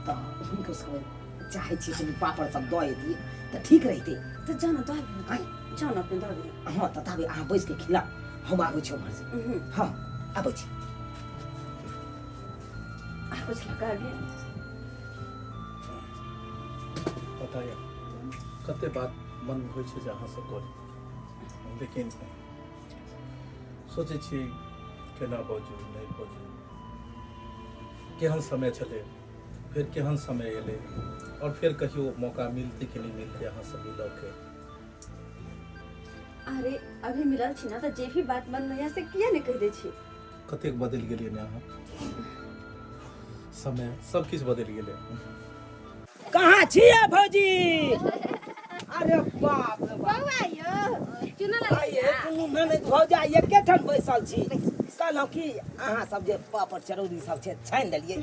तऽ हुनको सब चाहै छियै कनि पापड़ सब दऽ अयतियै तऽ ठीक रहितै। तऽ जाउ ने दऽ आबियौ। आँय? जाउ ने अपने दऽ अबियौ। हँ, तऽ ताबे अहाँ बैस के खिलाउ, हम आबै छी उम्हर से। हँ, आबै छी। आ कुछ लऽ कऽ अबियौ। पता यऽ कते बात मनमे होइ छै जे अहाँसँ करी, लेकिन सोचै छी केना बजू नहि बजू। केहन समय छलै, फेर केहन समय एलै, और फेर कहियो मौका मिलतै कि नहि मिलतै अहाँसँ मिलऽके। अरे अभी मिलल छी ना, तऽ जे भी बात मन में है से किया नहीं कह दै छी? कतेक बदलि गेलियै ने अहाँ, समय सब किछु बदलि गेलै। कहाँ छियै भौजी? अरे बाप रे बाप। बौआ यौ। आइए दुनू ननैद भौजा एके ठाम बैसल छी। कहलहुँ कि अहाँ सब जे पापड़ चरौरी सब छै छानि देलियै,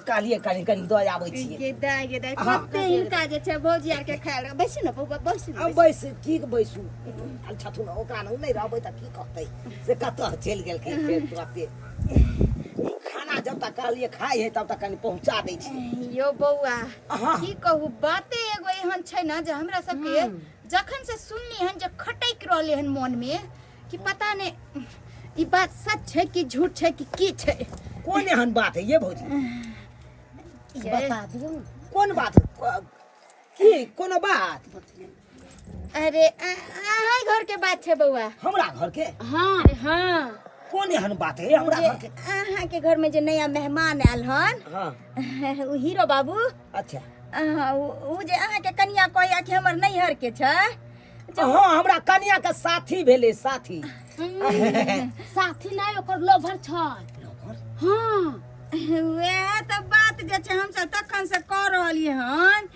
कहलियै कनि कनि दऽ आबै छियै। गे दाइ, गे दाइ, हाँ। कते हिनका जे छै भौजी आर के खायल। बैसू ने बौआ, बैसू ने। आ बैस की बैसू, आयल छथुन ओकरा लग नहि रहबै तऽ की कहतै से कतऽ चलि गेलखिन फेर तुरते। खाना जब तक कहलियै खाइ है तब तक कनि पहुँचा दै छी। यौ बौआ, हाँ। की कहू, बाते एगो एहन छै ने जे हमरा सबके जखन से सुनली हन जे खटकि रहलै हन मन में कि पता नहीं ई बात सच छै कि झूठ छै कि की छै। कोन एहन बात है ये भौजी? बता दियौ ने। कोन बात? की कोनो बात? अरे अहाँ घर के बात छै बौआ। हमरा घर के? हाँ हाँ। कोन एहन बात है हमरा घर के? अहाँ के घर में जे नया मेहमान आयल हन। हाँ। उ हीरो बाबू। अच्छा। उ जे अहाँ के कनिया कहैया कि हमर नैहर के छै। हाँ, हमरा कनिया के साथी भेलै, साथी। साथी नहीं, ओकर लोभर छै। लोभर? हाँ। वएह तऽ बात जे जे छै हमसब तखन से कह रहलियै हन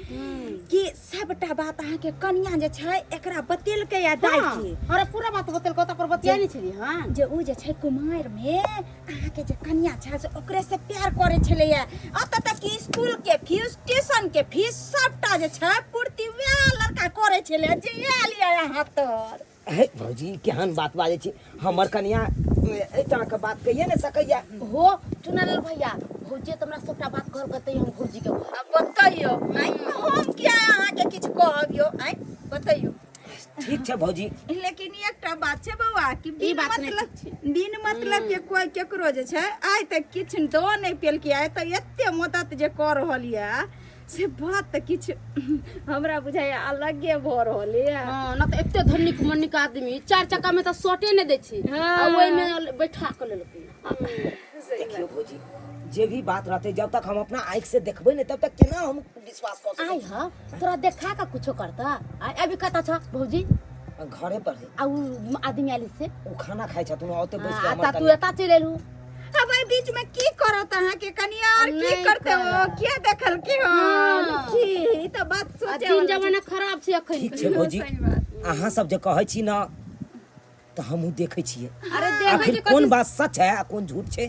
कि सबटा बात अहाँके कनिया जे छै एकरा बतेलकै या दाइ के। अरे पूरा बात बतेलको तऽ पर बतिया नहि छली हँ जे उ जे छै कुमारि मे अहाँके जे कनिया छै से ओकरे से प्यार करै छलैया, एतऽ तक कि स्कूल के फीस, ट्यूशन के फीस सबटा जे छै पूर्ति वएह लड़का करै छलैया जे आयल यऽ अहाँ तर। हे भौजी, केहन बात बाजै छी? हमर कनिया एहि तरहके बात कहिए ने सकैया। हो चुनालाल भैया, भौजी तऽ हमरा सबटा बात कहलकै तैयो हम भौजी के कहब। आब बतैयौ आँय, हम किया अहाँके किछु कहब यौ? आँय बतैयौ। ठीक छै भौजी। लेकिन एकटा बात छै बौआ कि ई बिन बात नहि मतलब ठीक छै। बिन मतलब के कोई केकरो जे छै आइ तक किछु दऽ नहि पेलकै, आइ तक एते मदद जे कऽ रहल यऽ से बात तऽ किछु हमरा बुझाइया अलगे भऽ रहल यऽ। हँ न तऽ एते धनिक मनिक आदमी चारि चक्का में तऽ सटे नहि दै छै, हाँ। आ ओहिमे बैठा के लेलकै। देखियौ भौजी, जे भी बात रहतै जब तक हम अपना आँखि से देखबै नहि तब तक केना हम विश्वास कऽ सकै? आइ ह तोरा देखा के कुछो करता? आइ अभी कतऽ छ भौजी? छी? घरे पर है। आ उ आदमी आयल से? ओ खाना खाइ छथुन ओते बैस के। आ हमर ता तू कनिया। एता चलि एलहु। अब एहि बीच में की करत अहाँके कनिया और की नहि करते ओ? करत। किया देखलकै हन? हाँ। की ई तऽ बात आ सोचे दिन वाला छै। जमाना खराब छै अखन। ठीक छै भौजी, सही बात। अहाँ सब जे कहै छी ने तऽ हमहूँ देखै छियै। अरे देखै आखिर छै कोन कथी। बात सच है आ कोन झूठ छै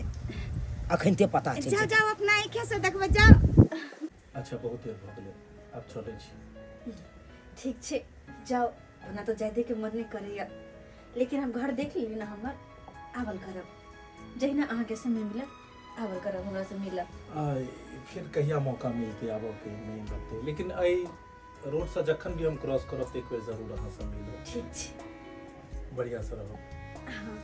अखन ते पता चलि जाओ जेतै। जाओ, अपना आँखे से देखबै जाओ। अच्छा, बहुत देर भऽ गेलै, आब चलै छी। ठीक छै, जाओ। ओना तऽ जाय के मन नहि करैया, लेकिन हम घर देख लेली ने हमर, आवल करब जहिना अहाँके समय मिलत, आवल करब हमरा से मिलत। आइ फेर कहिया मौका मिलतै आबऽ के नहि लगतै, लेकिन एहि रोडसँ जखन भी हम क्रॉस करब तऽ एक बेर जरूर अहाँसँ मिलब। ठीक छै। बढ़िआँसँ रहब। हाँ,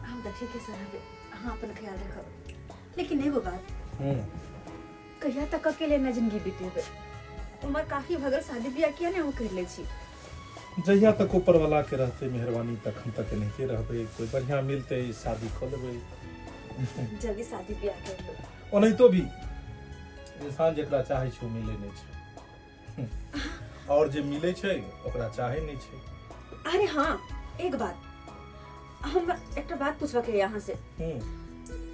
हम तऽ ठीके से रहबै, अहाँ अपन ख्याल रखब। लेकिन एगो बात, कहिया तक अकेले न जिंदगी बितेबै? उमर काफी भऽ गेल, शादी बियाह किया नहि अहूँ करि लै छी? जहिया तक ऊपर वाला के रहतै मेहरबानी तखन तक एनाहिते रहबै। कोई बढ़िया मिलतै, शादी कऽ लेबै। जल्दी शादी बियाह कर लो। ओनाहितो भी इंसान जेकरा चाहै छै ओ मिलै नहि छै, और जे मिलै छै ओकरा चाहै नहि छै। अरे हाँ, एक बात, हम एकटा बात पूछबा के अहाँ से।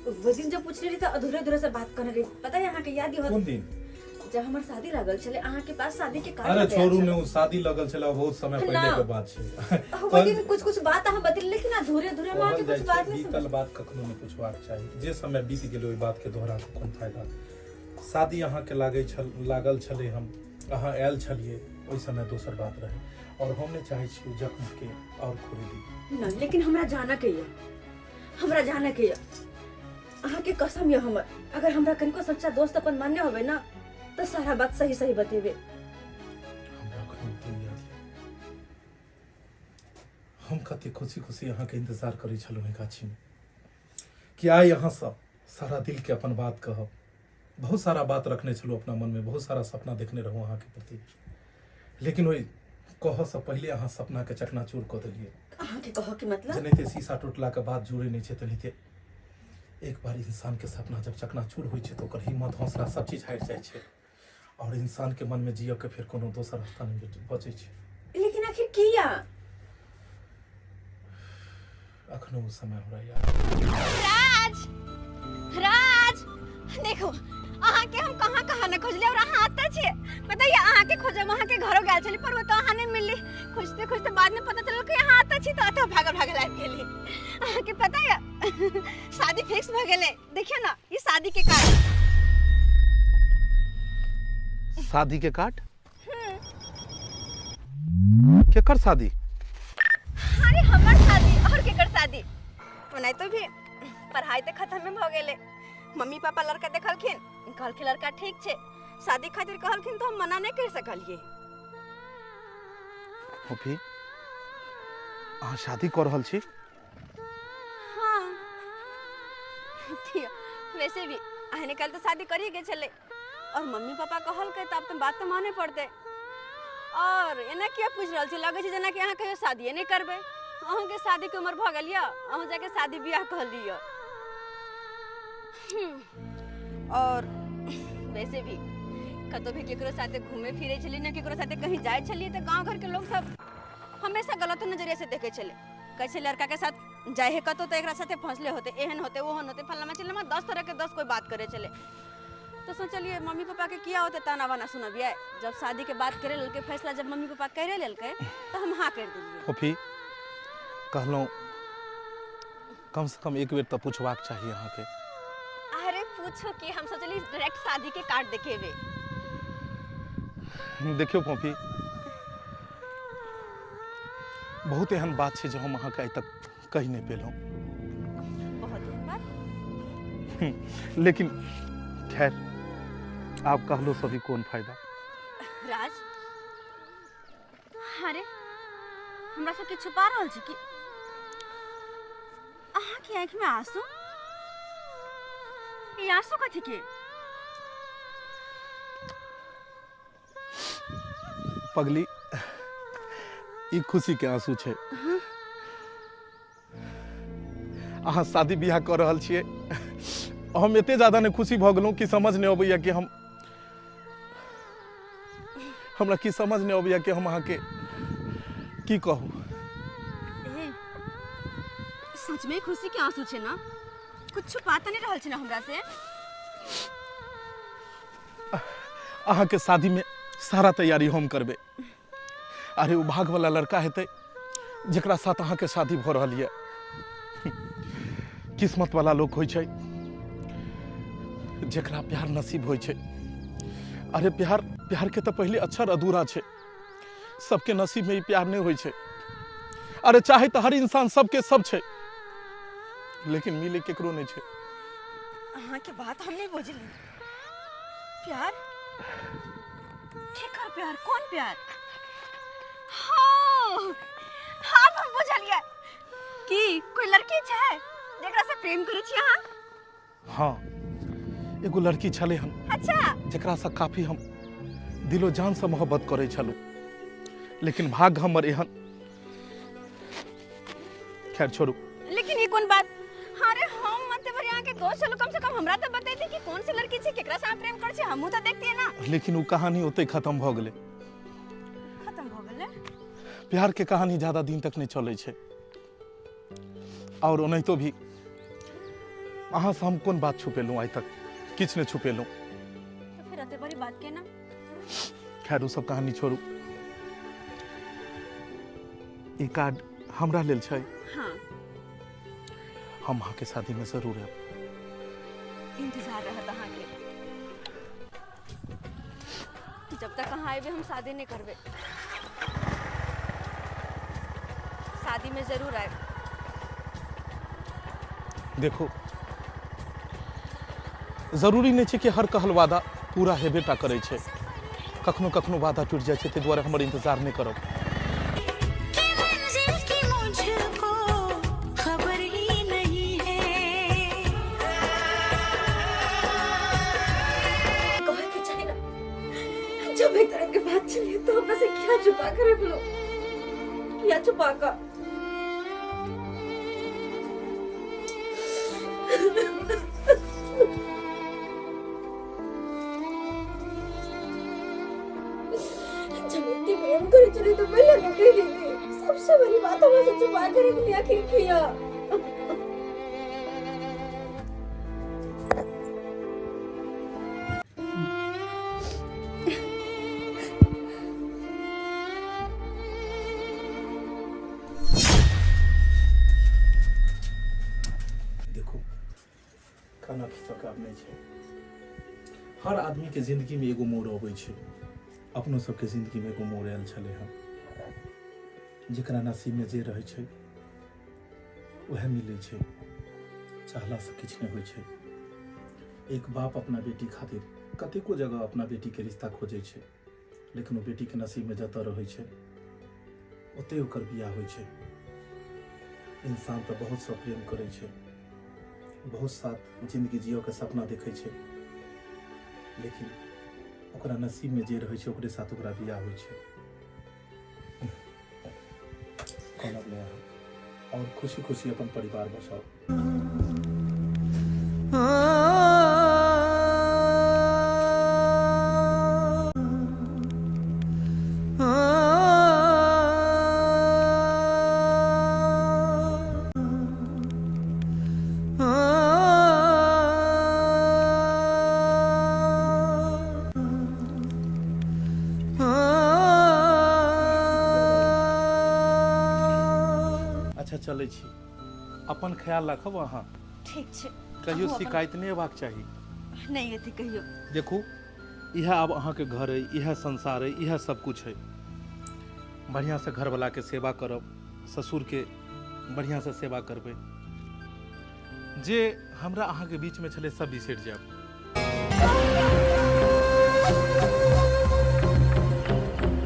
वो दिन जब पूछने रही तऽ अधूरे अधूरे से बात करने रही, पता है अहाँके याद ही होत? कोन दिन? जब हमर शादी लागल छलै, अहाँके पास शादी के कार्ड अरे लऽ के छोड़ू आयल ने, ओ शादी लगल छलै, बहुत समय ना। पहिले के बात छै। छलै। वो दिन कुछ कुछ बात अहाँ बतेली, लेकिन अधूरे अधूरे हम अहाँके कहल जाइ कुछ छै बात नहीं बीतल समझ बात कखनो नहि पूछबाक चाही। जे समय बीत गेलै ओहि बात के दोहरा कऽ कोन फायदा? शादी अहाँके लागै छल, लागल छलै, हम अहाँ आयल छलियै, ओहि समय दोसर बात रहै, और हम नहि चाहै छी ओ जख्म के और खोली। न, लेकिन हमरा जाना के ये, हमरा जाना के ये। अहाँके कसम ये हमर, अगर हमरा कनिको सच्चा दोस्त अपन मान्य होबे ना तऽ सारा बात सही सही बतेबे। हमरा एखनो दिन याद यऽ, हम कते खुशी खुशी अहाँके इंतजार करै छलहुँ एहि गाछीमे कि आइ अहाँ सब सारा दिल के अपन बात कहब। बहुत सारा बात रखने छलहुँ अपना मनमे, बहुत सारा सपना देखने रहूँ अहाँके प्रति, लेकिन ओहि कहऽसँ पहिले अहाँ सपनाके चकनाचूर कऽ देलियै। अहाँके कहऽ के मतलब? जेनाहिते शीशा टूटलाके बाद जुड़ै नहि छै, तेनाहिते एक बार इंसानके सपना जब चकनाचूर होइ छै तऽ ओकर हिम्मत, हौसला सब चीज हारि जाइ छै, और इंसानके मनमे जियऽके फेर कोनो दोसर रास्ता नहि बचै छै। लेकिन आखिर किया? अखनो ओ समय हमरा याद। राज, राज, देखो अहाँ के हम कहाँ कहाँ न खोजले और अहाँ अतऽ छियै। बताइए, अहाँ के खोजब अहाँ के घरो गेल छली पर ओतऽ अहाँ नहीं मिलली। खोजते खोजते बाद में पता चलल कि अहाँ अतऽ छी, तऽ अतऽ भागल भागल आबि गेली। अहाँ के पता यऽ, शादी फिक्स भऽ गेलै। देखियौ ने, ई शादी के कार्ड। शादी के कार्ड? केकर शादी? अरे हमर शादी, और केकर शादी? ओनाहितो भी पढ़ाई तऽ खत्म भऽ गेलै। मम्मी पापा लड़का देखलखिन, कहलखिन लड़का ठीक छै, शादी खातिर कहलखिन तऽ हम मना नहि करि सकलियै। फोफी, अहाँ शादी कऽ रहल छी? हाँ ठीक, वैसे भी अहने कल तऽ शादी करिए के छलै और मम्मी पापा कहलकै तऽ आब तऽ बात तऽ माने पड़तै। और एना किया पूछि रहल छी? लगै छै जेनाकि अहाँ कहियो शादिए नहि करबै। अहूँके शादीके उम्र भऽ गेल यऽ, अहूँ जाके शादी बियाह कऽ लिअ। और वैसे भी कतौ भी केकरो साथे घूमे फिरे छलियै ने, केकरो साथे कहीं जाइ छलियै तऽ गाँव घरके लोक सब हमेशा गलत नजरिया से देखै छलै। कहै छै लड़का के साथ जाइ है कतौ तऽ एकरा साथे फंसले होते, एहन होते, ओहन होते, फलाना चिल्लाना, 10 तरह के 10 कोई बात करै छलै। तो सोचलिए मम्मी पापा के किया होते ताना बाना सुनबिए। जब शादी के बात करे लेलकै, फैसला जब मम्मी पापा करे लेलकै तो हम हाँ कर देलिए। फोफी कहलहुँ कम से कम एक बेर तऽ पूछबाक चाही अहाँके। अरे पूछो कि हम सोचली डायरेक्ट शादी के कार्ड देखेबे। देखियौ फोफी, बहुत एहन बात छै जे हम अहाँके आइ तक कहि नहि पेलहुँ। बहुत एहन बात? लेकिन खैर आब कहलो से भी कोन फायदा। राज, अरे हमरा से किछु छुपा रहल छी कि? अहाँके आँखिमे आंसू? ई आंसू कथी के? पगली, ई खुशी के आंसू छै। अहाँ शादी बियाह कऽ रहल छियै, हम एते ज्यादा नहि खुशी भऽ गेलहुँ कि समझ नहि अबैया कि हम हमरा की समझ नहि अबैया कि हम अहाँके की कहू। ए, सच में खुशी के आंसू छै ना? कुछ छुपा तऽ नहि रहल छै ना हमरा से? अहाँके शादी में सारा तैयारी हम करबै। अरे ओ भाग वाला लड़का हेतै जेकरा साथ अहाँके शादी भऽ रहल यऽ। किस्मत वाला लोक होइ छै जेकरा प्यार नसीब होइ छै। अरे प्यार, प्यार के तऽ पहिले अक्षर अधूरा छै, सबके नसीब में ई प्यार नहि होइ छै। अरे चाहे तऽ हर इंसान सबके सब छै, लेकिन मिले केकरो नहि छै। अहाँके बात हम नहि बुझली। प्यार? केकर प्यार? कोन प्यार? हाँ, हाँ हम बुझलियै कि कोई लड़की छै जेकरा से प्रेम करै छी अहाँ? हाँ, एगो लड़की छलै हन। अच्छा। जेकरा से काफी हम दिलो जान से मोहब्बत करै छलहुँ, लेकिन भाग्य हमर एहन। खैर छोड़ू। लेकिन ये कोन बात? अरे हम मत भर यहाँ के दोस्त छलहुँ, कम से कम हमरा तऽ बतैती कि कौन सी लड़की छै, केकरा से अहाँ प्रेम करै छी, हमहूँ तऽ देखतियै ना। लेकिन ओ कहानी ओतै खत्म भऽ गेलै। खत्म भऽ गेलै? प्यार के कहानी ज्यादा दिन तक नहीं चलै छै। और ओनाहितो भी अहाँ से हम कोन बात छुपेलहुँ आइ तक? किछु नहि छुपेलहुँ। तो फिर एते बड़ी बात के ना? खैर ओ सब कहानी छोड़ू। ई कार्ड हमरा लेल छै। हाँ। हम अहाँके शादी में जरूर आयब। इंतजार रहत अहाँके। जब तक अहाँ अयबै हम शादी नहीं करबै। शादी में जरूर आयब। देखो जरूरी नहीं छै कि हर कहल वादा पूरा हेबे टा करै छै। कखनो कखनो वादा टूटि जाइ छै, ताहि दुआरे हमर इंतजार नहि करब। मंजिल की मुझको खबर ही नहीं है। कहे के चाही ना, जब एक तरह के बात चली तो हमरा से क्या छुपा कर रख लो, क्या छुपा कर? जब इतनी प्रेम करे चली तो पहले न कह दी थी। सबसे बड़ी बात हमरा से छुपा कर रख लिया, आखिर किया? देखो खाना खींचक आब नहि छै। हर आदमी के जिंदगी में एगो मोड़ अबै छै। अपनो सबके जिंदगी में एगो मोड़ आयल छलै हन। जेकरा नसीब में जे रहै छै वएह मिलै छै, चाहला से किछु नहि होइ छै। एक बाप अपना बेटी खातिर कतेको जगह अपना बेटी के रिश्ता खोजै छै, लेकिन ओ बेटी के नसीब में जतऽ रहै छै ओतै ओकर बियाह होइ छै। इंसान तऽ बहुत सा प्रेम करै छै, बहुत साथ जिंदगी जियऽ के सपना देखै छै, लेकिन ओकरा नसीब में जे रहै छै ओकरे साथ ओकरा बियाह होइ छै। कहलब नहि अहाँ, और खुशी खुशी अपन परिवार बसाउ। चलै छी अपन ख्याल राखब अहाँ ठीक छै कहियो अहूँ अपन- शिकायत नहि हेबाक चाही नहि अथी कहियो देखू इएह आब अहाँके घर अइ इएह संसार अइ इएह सब कुछ अइ बढ़िआँसँ घरवलाके सेवा करब ससुरके बढ़िआँसँ सेवा करबै जे हमरा अहाँके बीचमे छलै सब बिसरि जायब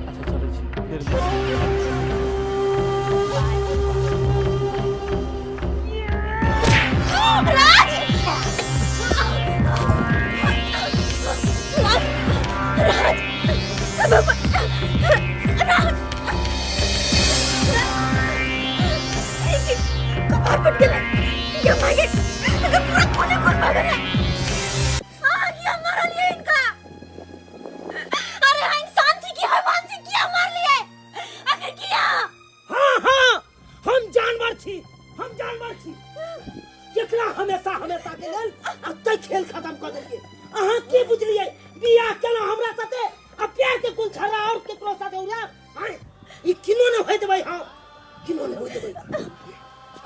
अच्छा चलै छी फेर कपार फट गेलै ये भाई एकर पूरा खूने खून भऽ गेलै आ किया मारलियै इनका अरे हाँ इंसान छी कि हैवान छी किया मारलियै आखिर किया हाँ हाँ हम जानवर छी हम जानवर छी जेकरा हमेशा हमेशा के लेल अतै खेल खत्म कर देलियै अहाँ की बुझलियै बियाह केलहुँ हमरा साथे आ प्यार के कुल छड़ा और केकरो साथे उड़ा आँय ई किनो नहि होय देबै हम किनो नहि होय देबै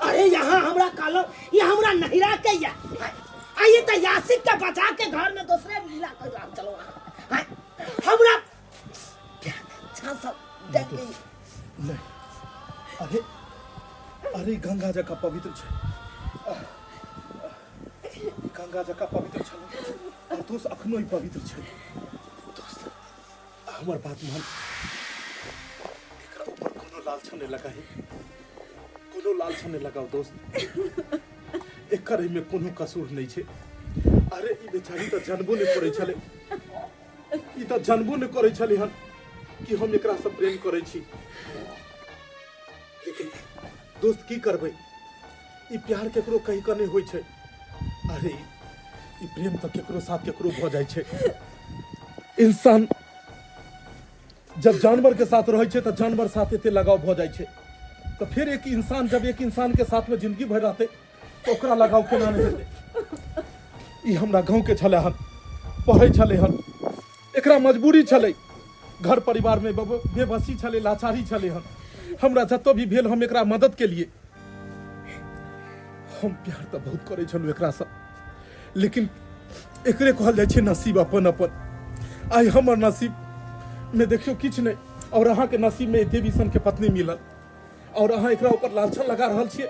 अरे यहाँ हमरा कहलो ये हमरा नहिरा के या आइए तो यासिक के बचा के घर में दूसरे मिला कर राम चलो आँय, हमरा सब देख ली नहीं अरे अरे गंगा जकाँ पवित्र छै ई गंगा जकाँ पवित्र छल और दोस्त अखनो ई पवित्र छै दोस्त हमर बात मान एकरा ऊपर कोनो लालछन नहि लगाही कोनो लालछन नहि लगाओ दोस्त एकर एहिमे कोनो कसूर नहि छै अरे ई बेचारी तऽ जानबो नहि करै छलै ई तऽ जानबो नहि करै छलै हन कि हम एकरासँ प्रेम करै छी लेकिन दोस्त की करबै ई प्यार केकरो कहि कऽ नहि होइ छै अरे ई प्रेम तऽ केकरो साथ केकरो भऽ जाइ छै इंसान जब जानवर के साथ रहै छै तऽ जानवर साथ एते लगाव भऽ जाइ छै तऽ फेर एक इंसान जब एक इंसान के साथ में जिंदगी भरि रहतै तऽ ओकरा लगाव केना नहि हेतै ई हमरा गाँव के छलै हन पढ़ै छलै हन एकरा मजबूरी छलै घर परिवार में बेबसी छलै लाचारी छलै हन हमरा जतऽ भी भेल हम एकरा मदद केलिए हम प्यार तऽ बहुत करै छलहुँ एकरासँ लेकिन एकरे कहल जाइ छै नसीब अपन अपन आइ हमर नसीब में देखियौ किछु नहि और अहाँके नसीब में देवी सन के पत्नी मिलल और अहाँ एकरा ऊपर लालछन लगा रहल छियै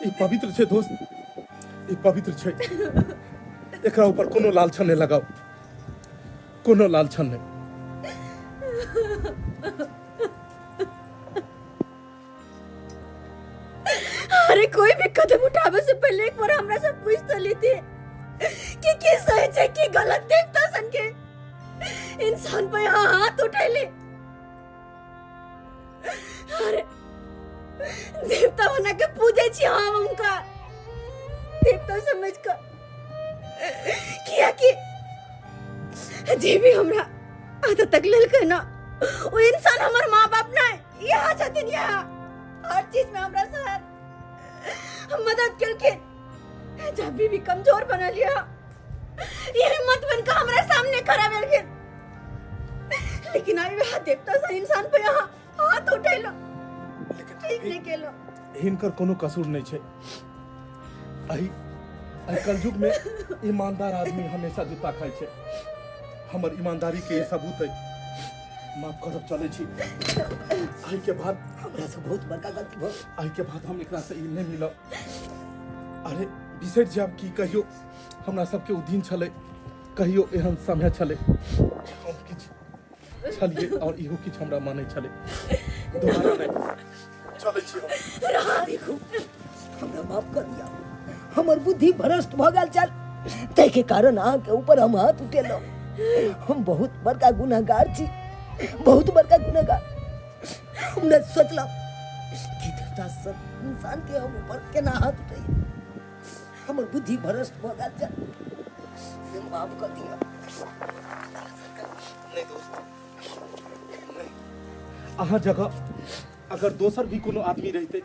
ई पवित्र छै दोस्त ई पवित्र छै एकरा ऊपर कोनो लालछन नहि लगाउ कोनो लालछन नहि अरे कोई भी कदम उठावे से पहले एक बार हमरा से पूछ तो लेती कि की सही छै की गलत देखता सन के इंसान पे यहाँ हाथ उठैले अरे देवता बना के पूजे छी हम उनका देवता समझ कर किया कि जे भी हमरा आदत तक लेलकै ना वो इंसान हमर माँ बाप नहीं यहाँ छथिन यहाँ हर चीज में हमरा साथ मदद केलखिन जब भी कमजोर बनल यऽ ये हिम्मत बन के हमरा सामने खड़ा भेलखिन लेकिन अभी वह देवता सा इंसान पे यहाँ हाथ उठेलो ठीक नहीं केलो हिनकर कोनो कसूर नहीं छै एहि एहि कलयुग में ईमानदार आदमी हमेशा जूता खाइ छै हमर ईमानदारी के ई सबूत है माफ करब चलै छी एहि के बाद हमरा से बहुत बड़का गलती भऽ एहि के बाद हम एकरा से ई नहि मिलब अरे बिसरि जायब की कहियो हमरा सबके ओ दिन छलै कहियो एहन समय छलै हम किछु छलियै आओर इहो किछु हमरा मानै छलै दोबारा नहि चलै छी हम देखू हमरा माफ कर दिया हमर बुद्धि भ्रष्ट भऽ गेल छल ताहिके कारण अहाँके ऊपर हम हाथ उठेलहुँ हम बहुत बड़का गुनहगार छी बहुत बड़का गुनहगार हम नहि सोचलहुँ कि देवता सब इंसान के हम ऊपर केना हाथ उठैए हमर बुद्धि भ्रष्ट भऽ गेल छल से माफ कर दिया नहीं दोस्त नहीं अहाँ जगह अगर दोसर भी कोनो आदमी रहिते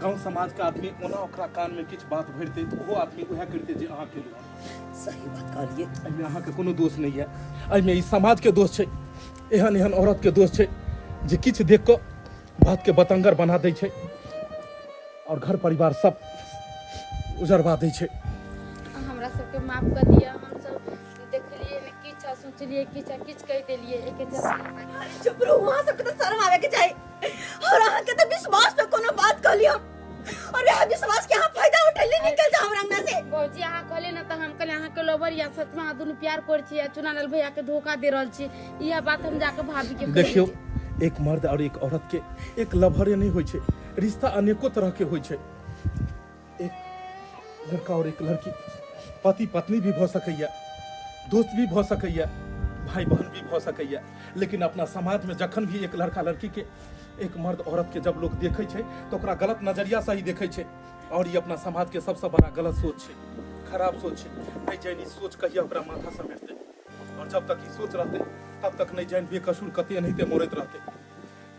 गांव समाज के आदमी ओना ओकरा कान में किछु बात भरिते तऽ ओहो आदमी उएह करिते जे अहाँ केलहुँ हन। सही बात कहलिए एहिमे अहाँके कोनो दोष नहि यऽ एहिमे ई समाजके दोष छै एहन एहन औरतके दोष छै जे किछु देख कऽ बातके बतंगर बना दै छै आओर घर परिवार सब उजरवा दै छै। हमरा सबके माफ कर दिअ, हमसब देखलिए ने किछु आ सोचलिए किछु आ किछु कहि देलिए एके चलते। अरे चुप रहू, अहाँ सबके तऽ शर्म आबे के चाही और अहाँ के तऽ विश्वास पे कोनो बात कहलियो और वएह विश्वास के अहाँ फायदा उठैली। निकल जाओ हमरा अंगना से। भौजी अहाँ कहलिए ने तऽ हम कहलिए अहाँके लोबर या सचमे अहाँ दुनू प्यार करै छी आ चुनालाल भैया के धोखा दे रहल छी। इएह बात हम जाके भाभी के देखियौ, एक मर्द और एक औरत के एक लभरे नहीं होइ छै, रिश्ता अनेको तरह के होइ छै। एक लड़का और एक लड़की पति पत्नी भी भऽ सकैया, दोस्त भी भऽ सकैया, भाई बहन भी भऽ सकैया, लेकिन अपना समाज में जखन भी एक लड़का लड़की के, एक मर्द औरत के जब लोग देखै छै तऽ ओकरा गलत नजरिया से ही देखै छै और ई अपना समाज के सबसे बड़ा गलत सोच छै, खराब सोच छै। नहि जानि ई सोच कहिया ओकरा माथा से मिटतै और जब तक ई सोच रहतै तब तक नहि जानि बेकसूर कते एनाहिते मरैत रहतै।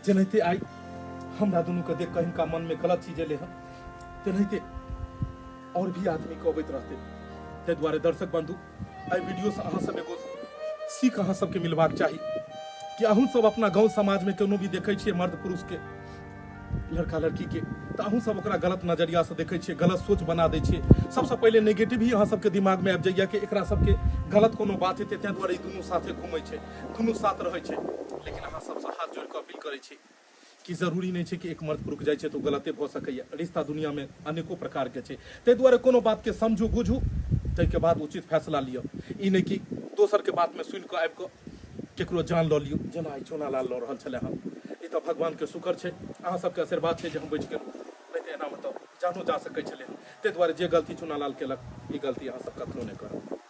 जेनाहिते आइ हमरा दुनूके देख कऽ हिनका मनमे गलत चीज एलै हँ, तेनाहिते आओर भी आदमीके अबैत रहतै। ताहि दुआरे दर्शक बंधु, एहि वीडियोसँ अहाँ सब एगो सीख अहाँ सबके मिलबाक चाही कि अहूँ सब अपना गाँव समाजमे कोनो भी देखै छियै मर्द पुरुषके, लड़का लड़कीके, तऽ अहूँ सब ओकरा गलत नजरियासँ देखै छियै, गलत सोच बना दै छियै। सबसँ पहिले नेगेटिव ही अहाँ सबके दिमागमे आबि जाइए कि एकरा सबके गलत कोनो बात हेतै, ताहि दुआरे ई दुनू साथे घूमै छै, दुनू साथ रहै छै। लेकिन अहाँ सबसँ हाथ जोड़ि कऽ अपील करै छी कि जरूरी नहि छै कि एक मर्द पुरुष जाइ छै तऽ ओ गलते भऽ सकैए। रिश्ता दुनिआँमे अनेको प्रकारके छै, ताहि दुआरे कोनो बातके समझू बुझू, ताहिके बाद उचित फैसला लिअ। ई नहि कि दोसरके बातमे सुनि कऽ आबि कऽ केकरो जान लऽ लियौ, जेना आइ चोनालाल लऽ रहल छलै हँ। ई तऽ भगवानके शुक्र छै, अहाँ सबके आशीर्वाद छै जे हम बचि गेलहुँ, नहि तऽ एनामे तऽ जानो जा सकै छलै हँ। ताहि दुआरे जे गलती चुनालाल केलक, ई गलती अहाँ सब कखनो नहि करब।